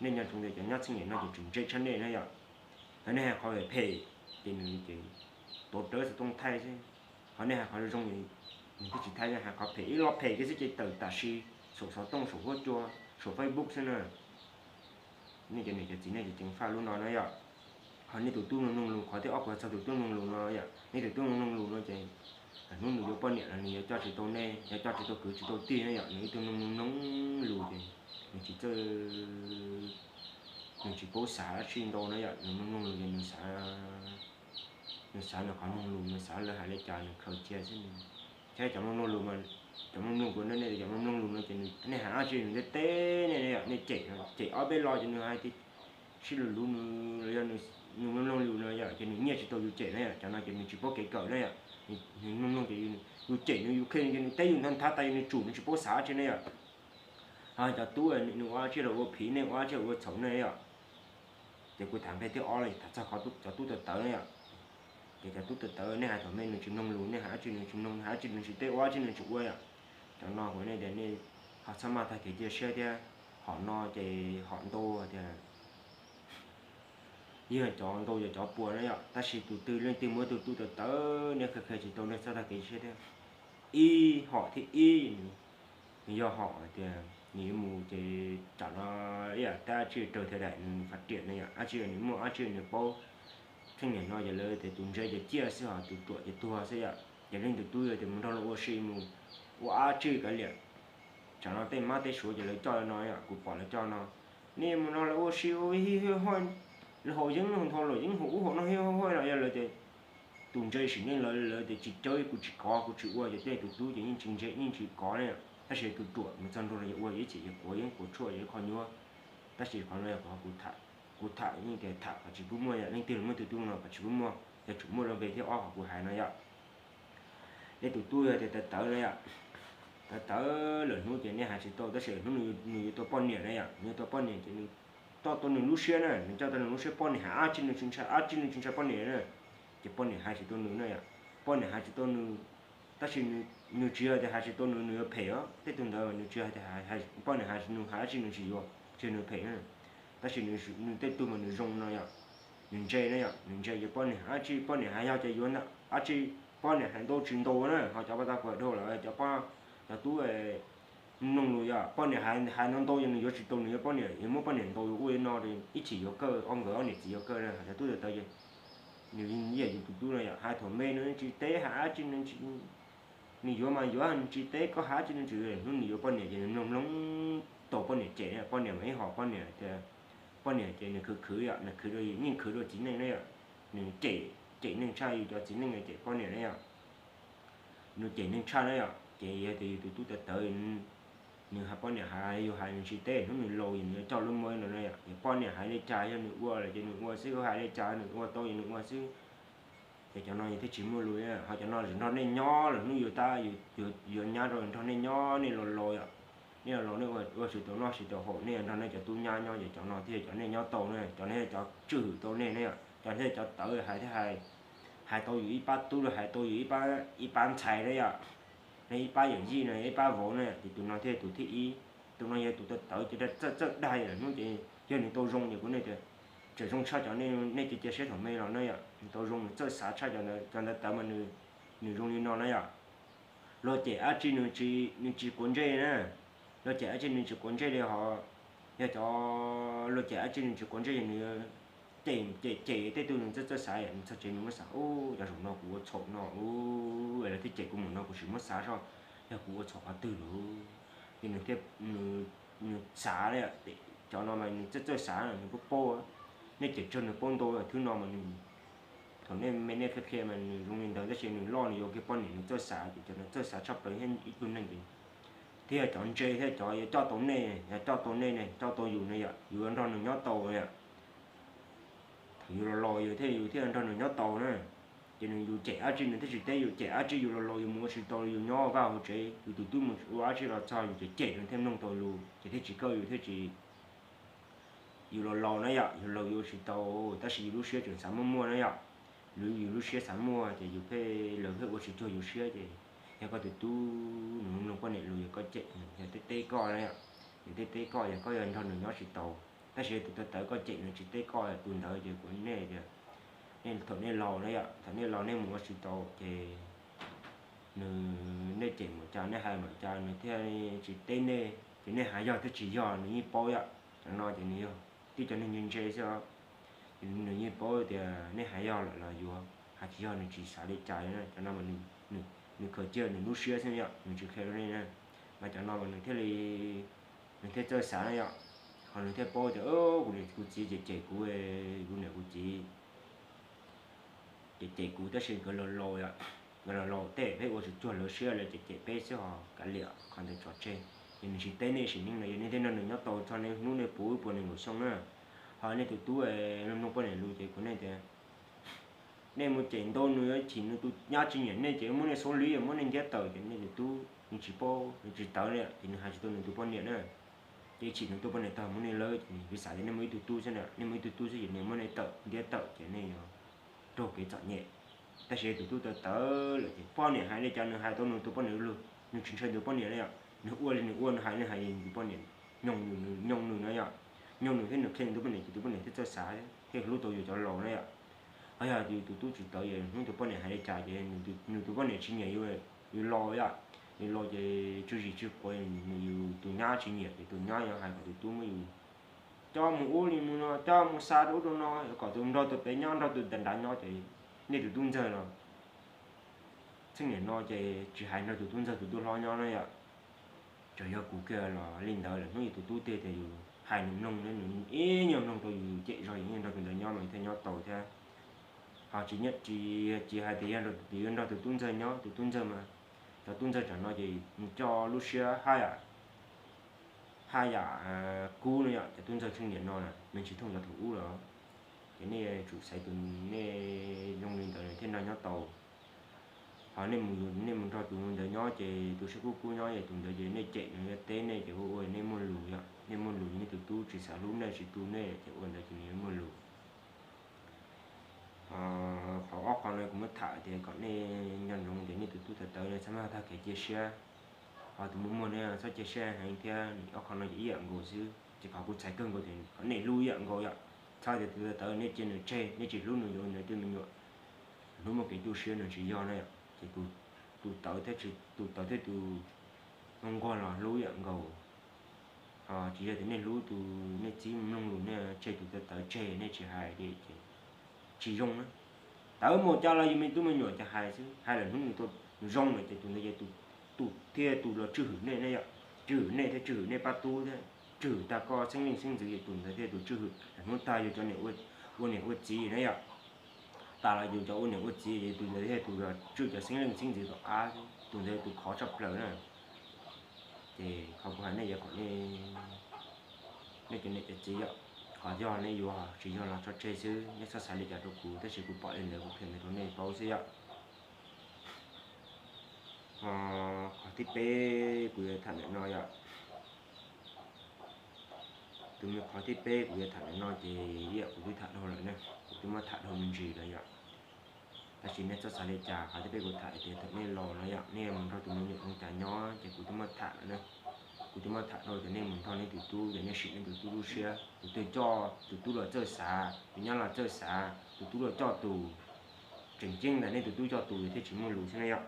nej nco ntsoov tias cov nyab txheej niam no ces tseem ntse tshaj nej na yom. Yog nej hais qhov phem ces nws ces tuav rawv xov tooj thaij xwb. Qhov nej hais qhov zoo, nws twb tsis thaij, nej hais qhov phem ib lo phem kiag xwb ces tawm tam sim saum xov tooj, saum huab cua, saum Facebook xwb na. Nej cov niam cov txiv nej ces ceev faj lub no na yom. Qhov nej tus tub mloog mloog lus, qhov thib ob kuv txog tus tub mloog lus no yom, nej tus tub mloog mloog lus no ces hnub nws yuav poj niam los nws yuav coj tsis tau nej, yuav coj tsis tau kwv tsis tau tij na yom, nws ib tug mloog mloog lus ces nws tsis txawj, nws tsis paub xav dab tsi ntau na yom, nws mloog mloog lus ces nws xav, nws xav nws qhov mloog lus, nws xav lawv hais li cas nws khaws cia xwb. Thiab cov mloog mloog lus, cov mloog mloog lus no, nej cov mloog mloog lus no ces nej hais dab tsi nws teb teb nej, nej cem, cem ob peb lo ces nws hais tias sib lus luv nws los yog nws mloog mloog lus no yom, ces nws nyiaj tsis tau yus cem na yom, cov no ces nws tsis paub kev kawm na yom. Nws mloog mloog ces yus cem nws, yus qhia nws ces nws teb yus nthav nthav tas nws tsum, nws tsis paub xav dab tsi na yom. Ho cov tub nws ua dab tsi los ua phiv, nej ua dab tsi los ua txhaum ne yom. Ces kuv tham nqe thib ob los tham txog cov tub tawv tawv na yom. Ces cov tub tawv tawv nej hais thaum me nws tsis mloog lus, nej hais dab tsi nws tsis mloog, hais dab tsi nws tsis teb, ua dab tsi nws tsis ua yom. Cov no kuv nej tias nej ho txhob maj tag kev cia siab thiab. Hom no ces hom ntau tias yog cov ntau yog cov puas na yom, tab sis tus twg leej twg muaj tus tub tawv tawv nej qhia qhia tsis tau nej txhob tag kev cia siab thiab. Ib hom thib ib nws yog hom tias nws yuav mus ces tsam no ib yam tab tsi raws thiaj daim nws faj riam na yom, dab tsi nws muaj dab tsi nws paub. Txheej niam no ces lawv tias tus ntse ces ciaj xwb, ho tus ruam ces tuag xwb yom. Ces leej twg tub yog tias mus nrog lawv ua si mus ua dab tsi kav liam. Tsam no tej mab tej suav ces lawv coj no yom, kuv pom lawv coj no, nej mus nrog lawv ua si ua hauj, lawv haus yeeb haus ntho, lawv yeeb haus ub haus no, hauj hauj no yog lawv tias tus ntse sim neej lawv, lawv tias tsis cawb kuv tsis kov kuv tsis ua, ces tej tus tub ces yeej tsis ntse yeej tsis kov ne. Tab sis tus ruam mus txog nrog lawv yuav ua ib chim yuav quav yeeb quav tshuaj yuav ib qho nyuaj. Tab sis qhov no yog qhov kuv tham, kuv tham yeej tias tham kom tsis pub muaj yom, leej twg los muaj tus tub no kom tsis pub muaj, yog tsum muaj lub npe thib ob qhov kuv hais no yom. Nej tus tub yog tias tawv tawv na yom, tawv tawv lawm hnub ces nej hais tsis tau, tab sis hnub nws yuav tau poj niam na yom, nws yuav tau poj niam ces nws coj tau nws lub siab na, nws coj tau nws lub siab, poj niam hais dab tsi nws tsis ntshai, dab tsi nws tsis ntshai poj niam na. Ces poj niam hais tsis tau nws na yom, poj niam hais tsis tau nws, tab sis nws tsis yog tias hais tsis tau nws, nws yuav phem os, tej tug ntawd nws tsis yog tias poj niam hais nws hais dab tsi nws tsis yuav, tsis yog nws phem na. Tab sis nws tej tug mas nws zoo no yom, nws ntse na yom, nws ntse ces poj niam hais dab tsi poj niam hais yog ces yuav ntag, dab tsi poj niam hais ntau tsis ntau na, ho cov paj tag kuv dhau lawm, cov poj, cov tub mloog lus yom, poj niam hais ntau ntau ces nws yuav tsis tau nws yuav poj niam, yuav muab poj niam ntaus yuav ua li no, ib chim yuav kawg, ob nkawd ob niam txiv yuav kawg na. Cov tub tawv tawv ces nws ib yam yus tus tub no yom, hais thaum me nws tsis teb hais dab tsi, nws yuav mas yuav, nws tsis teb koj hais dab tsi nws tsis, hnub nws yuav poj niam ces nws mloog mloog tau poj niam cem, poj niam mas ib hom poj niam tias, poj niam ces nws khwv khwv yom, nws khwv rau, yeej khwv rau txiv neej na yom, nws cem, cem neeg tshaj yus cov txiv neej cem poj niam na yom. Nws cem neeg tshaj na yom, ces yog tias yus tus tub tawv tawv, nws hais poj niam hais yus hais nws tsis teb, hnub nws laus nws yuav coj lub muab no na yom, ces poj niam hais li cas yog nws ua lawm ces nws ua xwb, hais li cas nws ua tau ces nws ua xwb. Ces cov no yus thiaj tsis muaj lus, ho cov no tseem nrog nej nyob lawm hnub yus tab, yuav nyab rau nrog nej nyob, nej los laus yom, nej los laus nej ua tsis tau noj tsis tau haus, nej nrog nej cov tub nyab nyob ces cov no thiaj cov nej nyob tau na, cov no thiaj cov tswj hwm tau nej na yom, cov thiaj cov tawv hais thiab hais, hais tau yus ib pab tub, hais tau yus ib pab ntxhais na yom, nej ib pab yawm yij na, ib pab vauv na, ces tus no thiaj tus thib ib. Tus no yog tus tawv tawv ces txawj txawj dag yam hnub ces yog nws tau zoo ces kuv nej tias tseem zoo tshaj cov, nej cia cia siab thaum me los na yom, nws tau zoo nws txawj xav tshaj cov ntawd, cov ntawd tawv mas nws zoo li no na yom. Luag cem dab tsi nws tsis, nws tsis quav ntsej na, luag cem dab tsi nws tsis quav ntsej li, ho yog cov luag cem dab tsi nws tsis quav ntsej, nws cem cem cem tej tug nws txawj txawj xav, nws txog tsev nws muab xav, ub, cov zaum no kuv ua txhaum no, ub, lawv thiaj cem kuv mus no kuv tsis muab xav zoj, yog kuv ua txhaum qhov twg lawm, ces nws thiaj, nws xav, cov no mas nws txawj txawj xav nws paub paub, nej cem tsawg nws paub ntau, thwb no mas nws, thaum nej me nej qhia qhia mas nws zoo li ntawd, tab sis nws loj nws yuav kiag poj niam nws txawj xav, ces cov no txawj xav tshaj plaws thiab ib tug neeg ces thiaj cov ntse thiab cov yuav coj tau nej, yog coj tau nej ne, coj tau yus ne yom, yus yuav nrog nws nyob tau yom. Thaum yus los laus yus thiaj, yus thiaj nrog nws nyob tau na. Ces nws yus cem dab tsi nws thiaj tsis teb, yus cem dab tsi yus los laus yus mus ua tsis tau, yus nyob vaj hauv tsev, yus tus tub mus ua dab tsi los txog yus cem cem nws thiaj mloog tau lus, ces thiaj tsis kawj yus thiaj tsis, yus los laus na yom, yus laus yus ua tsis tau, tab sis yus lub siab tseem xav muaj muaj na yom. Yus lub siab xav muaj ces yus pheej, lawv pheej ua tsis cuag yus siab ces yog koj tus tub nws mloog poj niam lus yog koj cem, yog teb teb koj na yom, nws teb teb koj yog koj yuav nrog nws nyob tsis tau. Tab sis tus tawv tawv koj cem nws tsis teb koj, tus ntawd ces kuv nej tias, nej thaum nej laus na yom, thaum nej laus nej mus ua tsis tau ces nws, nej cem npaum cas nej hais npaum cas nws thiaj tsis teb nej, ces nej hais yog thiab tsis yog nws yeej paub yom. Cov no ces nws yog tib cov neeg ntse ntse xwb os. Nws yeej paub tias nej hais yog lawm los yuav, hais tsis yog nws tsis xav li cas li na. Cov no mas nws khaws cia nws lub siab xwb yom, nws tsis qhia rau nej na. Mas cov no mas nws thiaj li, nws thiaj txawj xav na yom. Ho nws thiaj paub tias kuv niam kuv txiv cem cem kuv, kuv niam kuv txiv cem cem kuv tab sis nkawd laus laus yom, nkawd laus laus tej peb ua tsis cuag lawv siab, lawv cem cem peb xwb ho kav liam qhov ntawd tso tseg. Ces nws tsis teb nej sim neej no, yog nej thiaj nrog nws nyob tau txog nej hnub nej puv ib puas nees nkaum xyoo na. Ho nej tus tub mloog poj niam lus ces kuv nej tias nej mus cem ntau nws, chim nws tus nyab tsis nyiam nej ces muab nej xub li, muab nej ntiab tawm ces nej tus tub nws tsis paub, nws tsis tawv li ces nws hais tsis tau nws tus poj niam na. Ces chim nws tus poj niam tag muab nej lawb ces nws xav tias nej muaj ib tug tub xwb na, nej muaj ib tug tub xwb ces nws muab nej tawm ntiab tawm ces nej yuav raug kev txom nyem. Tab sis tus tub tawv tawv lawm ces poj niam hais li cas nws hais tau nws tus poj niam lug, nws tsis ntshai nws poj niam na yom. Nws ua li nws ua, nws hais li hais, nws tus poj niam nyoog nws, nyoog nws na yom. Nyoog nws thiab nws qhia nws tus poj niam ces tus poj niam thiaj txawj xav thiab hlub tau yus cov laus na yom. Ho yog yus tus tub tsis tawv, hnub tus poj niam hais li cas ces nws tus poj niam tsis nyiam yus, yus laus yom, yus laus ces tswv zim tswv quav, nws yus tus nyab tsis nyiam ces tus nyab yuav hais kom tus tub muab yus coj mus ub li mus no, coj mus xa rau ub rau no, kom tus nrog tus pem nyob, nrog tus nram nrad nyob ces nej tus tub ntxawg no txheej niam no ces tsis hais nrog tus tub ntxawg tus tub hlob nyob na yom. Tsuas yog kuv kiag los li ntawd lawm, hnub yus tus tub tiag tias yus hais nws mloog, nws ib nyuag mloog rau yus cem zog yus yeej nrog tus ntawd nyob mas thiaj nyob tau thiab. Ho tsis, tsis hais tias yog nrog tus tub ntxawg nyob, tus tub ntxawg mas, cov tub ntxawg tsam no ces nws coj lub siab haj yam, haj yam kub no yom, cov tub ntxawg txheej niam no na, nws tsis thooj cov thaum ub lawm. Ces nej tsum xaiv tus nej zoo li ntawd thiaj nrog nyob tau. Ho nej mus, nej mus nrog tus ntawd nyob ces tus siab kub kub nyob ces tus ntawd ces nej cem nws yuav teb nej ces ua ua nej muaj lus yom, nej muaj lus, nej tus tub tsis xav hlub nej tsis tu nej ces ua ntawd ces nws yuav muaj lus. Qhov ob qho no kuv muab tham tias kom nej nco ntsoov tias nej tus tub tawv tawv txhob maj tag kev cia siab. Ho tus muaj muag ne txhob cia siab heev thiab. Ob qho no ces ib yam nkaus xwb, ces qhov kuv txhais kawg nkaus tias kom nej hlub ib yam nkaus yom. Txhob tias tus tawv tawv nej cia nws tseg, nej tsis hlub nws yuav nws tej me nyuam, hnub muaj kev tu siab nws tsis yog na yom. Ces tus tawv thiab, tus tawv thiab tus nquag los hlub ib yam nkaus. Ho tsis yog tias nej hlub tus, nej txib mloog lus nej tseg tus tawv tawv tseg nej tsis hais li ces tsis zoo na. Tawv mus cas los yus me tub me nyuam ces hais xwb, hais lawm hnub nws zoo lawm ces tus ntawd ces tus thiaj tus los tswj hwm nej ne yom. Tswj hwm nej thiab tswj hwm nej pab tub thiab tswj hwm tag koj xeeb leej xeeb ntxwv ces tus ntawd thiaj tus tswj hwm lawm hnub tag yus cov niam ua niam ua txiv na yom. Tas los yus cov ua niam ua txiv ces tus ntawd thiaj tus los tswj cov xeeb leej xeeb ntxwv tom qab, tus ntawd tus khov tshaj plaws na. Ces qhov kuv hais nej yuav kom nej cov niam cov txiv yom, qhov yog nej yuav, tsis yog los tso tseg xwb, nej txhob xav li cas rau kuv, tab sis kuv pom li ntawd kuv qhia ntawd rau nej paub xwb yom. Qhov thib peb kuv yuav tham ntawm no yom. Tus me qhov thib peb kuv yuav tham ntawm no ces ib yam kuv twb tham dhau lawm na, kuv twb muab tham dhau me ntsis lawm yom. Tab sis nej txhob xav li cas, qhov thib peb kuv tham tias thaum nej laus no yom, nej mus nrog tus me nyuam mus cas nyob ces kuv twb muab tham lawm na. Kuv twb muab tham dhau tias nej mus nrog nej tus tub ces nej sim nej tus tub lub siab, tus twg coj tus tub los txawj xav, tus nyab los txawj xav, tus tub los coj tus. Tseem ceeb ntawm nej tus tub coj tus thiaj tsis muaj lus xwb na yom.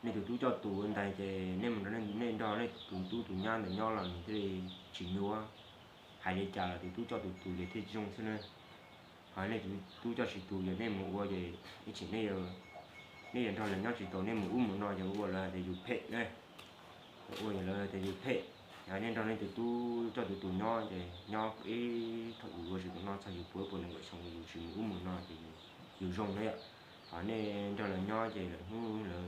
Nej tus tub coj tus ntag ces nej mus nrog, nej nrog nej tus tub tus nyab ntawd nyob los nws thiaj li tsis nyuaj. Hais li cas los tus tub coj tus tus ces thiaj zoo xwb na. Ho nej tus tub coj tsis tus ces nej mus ua ces ib chim nej yuav nrog lawv nyob tsis tau, nej mus ub mus no ces ua lawv hais tias yus phem na. Ua ces lawv hais tias yus phem. Nej nrog nej tus tub coj tus tus nyob ces nyob ib thaum yus ua tsis tau noj txog yus puas puas nees nkaum xyoo yus tsis mus ub mus no ces yus zoo na yom. Ho nej nrog lawv nyob ces lawm hnub lawv,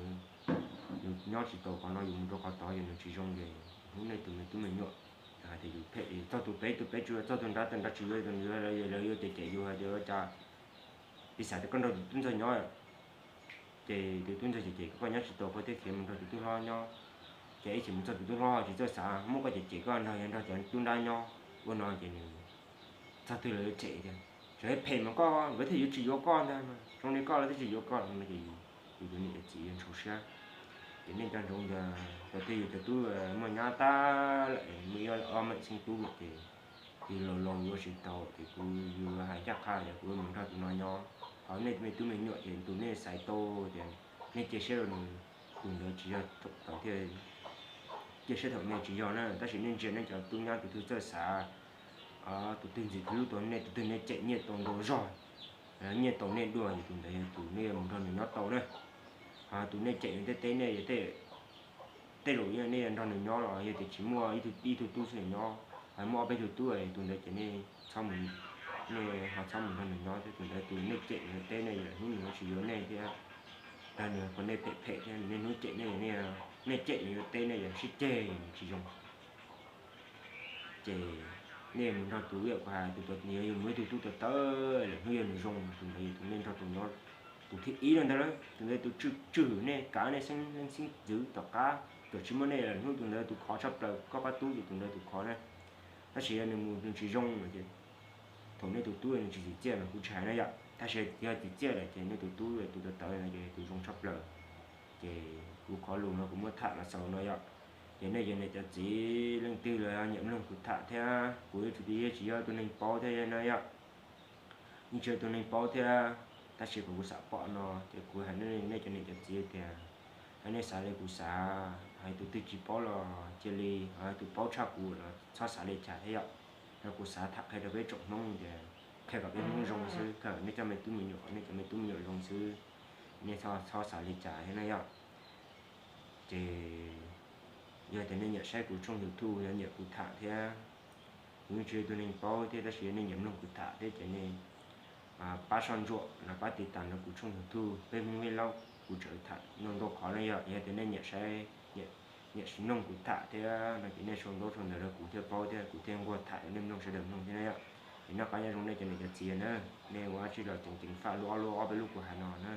yus nyob tsis tau qhov no yus mus rau qhov tod ces nws tsis zoo ces hnub nej tus me tub me nyuam hais tias yus phem, txog tus pem tus pem tsis yuav, txog tus nrad tus nrad tsis yuav, tus nrad lawv yuav cem yus hais tias ua cas piv xam tias koj nrog tus tub ntxawg nyob ces tus tub ntxawg cem cem koj, koj nyob tsis tau koj thiaj khiav mus nrog tus tub hlob nyob. Ces ib chim mus txog tus tub hlob tsis txawj xav muab koj cem cem koj nrog, yog nrog cov tub nrab nyob ua no ces nws txog twg lawv yuav cem tias tseem phem mas koj nkawd thiaj yuav tsis yuav koj ntag, zoo li koj lawv thiaj tsis yuav koj no ces yus, yus niam yus txiv yuav ntshau siab. Ces nej nco ntsoov tias thaum twg yus cov tub muaj nyab tag lawm, muaj ib ob meem xeeb tub lawm ces yus laus laus yus ua tsis tau ces kuv, yus hais ncaj qha tias kuv mus nrog tus no nyob. Ho nej me tub me nyuam ces tus nej xaiv tau tias nej cia siab rau nws, tus ntawd tsis yog thaum thiaj, cia siab thaum me tsis yog na, tab sis nej ntsia nej cov tub nyab tus twg txawj xav, Tus twg ntxim hlub tau nej, tus twg nej cem nyiaj tau ntau zog, nyiaj tau nej dua, ces tus ntawd yog tus nej mus nrog nws nyob tau na. Tus nej cem nws tej teb nej, tej zaum nej nrog nws nyob los yog tias tsis muaj ib tug tub xwb nyob, muaj ob peb tug tub, tus ntawd ces nej txhob mus, nej ho txhob mus nrog nws nyob thiab. Tus ntawd tus nej cem nws tej teb nej, lwm hnub nws tsis yuav nej thiab, nws qhuas nej phem phem thiab, niaj hnub cem nej, nej cem nws tej teb nej yog sib ceg tsis zoo. Ces nej mus nrog tus, yam kuv hais, tus tod yog mus ib tug tub tawv tawv, lwm hnub yog nws zoo, tus ntawd yog tus nej nrog tus nyob, tus thib ib no ntag. Tus ntawd tus tswj hwm nej, kav nej xeeb leej xeeb ntxwv tom qab, txawm tsis muaj nej lwm hnub tus ntawd tus khov tshaj plaws, koj pab tub ces tus ntawd tus khov na. Tab sis yog nws mus nws tsis zoo lawm ces thaum nej tus tub nws tsis tsim txiaj mas kuv tsis hais na yom, tab sis yog tsim txiaj lawm ces nej tus tub tus tawv tawv no ces tus zoo tshaj plaws. Ces kuv qhov lus no kuv muab tham los xaus no yom. Ces nej cov niam cov txiv leej twg los nyiam mloog kuv tham thiab, kuv yuav tsum tias yeej tsis yog tus neeg paub thiab na yom. Yeej tsis yog tus neeg paub thiab, tab sis kuv, kuv xav pom no ces kuv hais nej cov niam cov txiv tias, yog nej xav li kuv xav, hos tus twg tsis paub los cia li, hos tus paub tshaj kuv los txhob xav li cas thiab yom. Yog kuv xav tham qhia rau peb tsoom Hmoob tias, qhia kom peb Hmoob zoo xwb, kom nej cov me tub me nyuam, nej cov me tub me nyuam zoo xwb, nej txhob, txhob xav li cas thiab na yom. Ces yog tias nej nyiam saib kuv tshooj YouTube, yog nyiam kuv tham thiab, kuv yeej tsis yog tus neeg paub thiab, tab sis yog nej nyiam mloog kuv tham thiab ces nej pab soj ntsuam los pab tiv tas rau kuv tshooj YouTube Peb Hmoob Vij Lauj, kuv tseem tham ntau ntau qhov na yom. Yog tias nej nyiam saib, nyiam mloog kuv tham thiab no ces nej sau ntaub sau ntawv rau kuv thiaj paub thiab kuv thiaj nquag tham rau nej mloog sawv daws mloog thiab na yom. Es noj qab nyob zoo nej cov niam cov txiv na, nej ua dab tsi los ceev ceev faj lub ob lub ob peb lub kuv hais no na.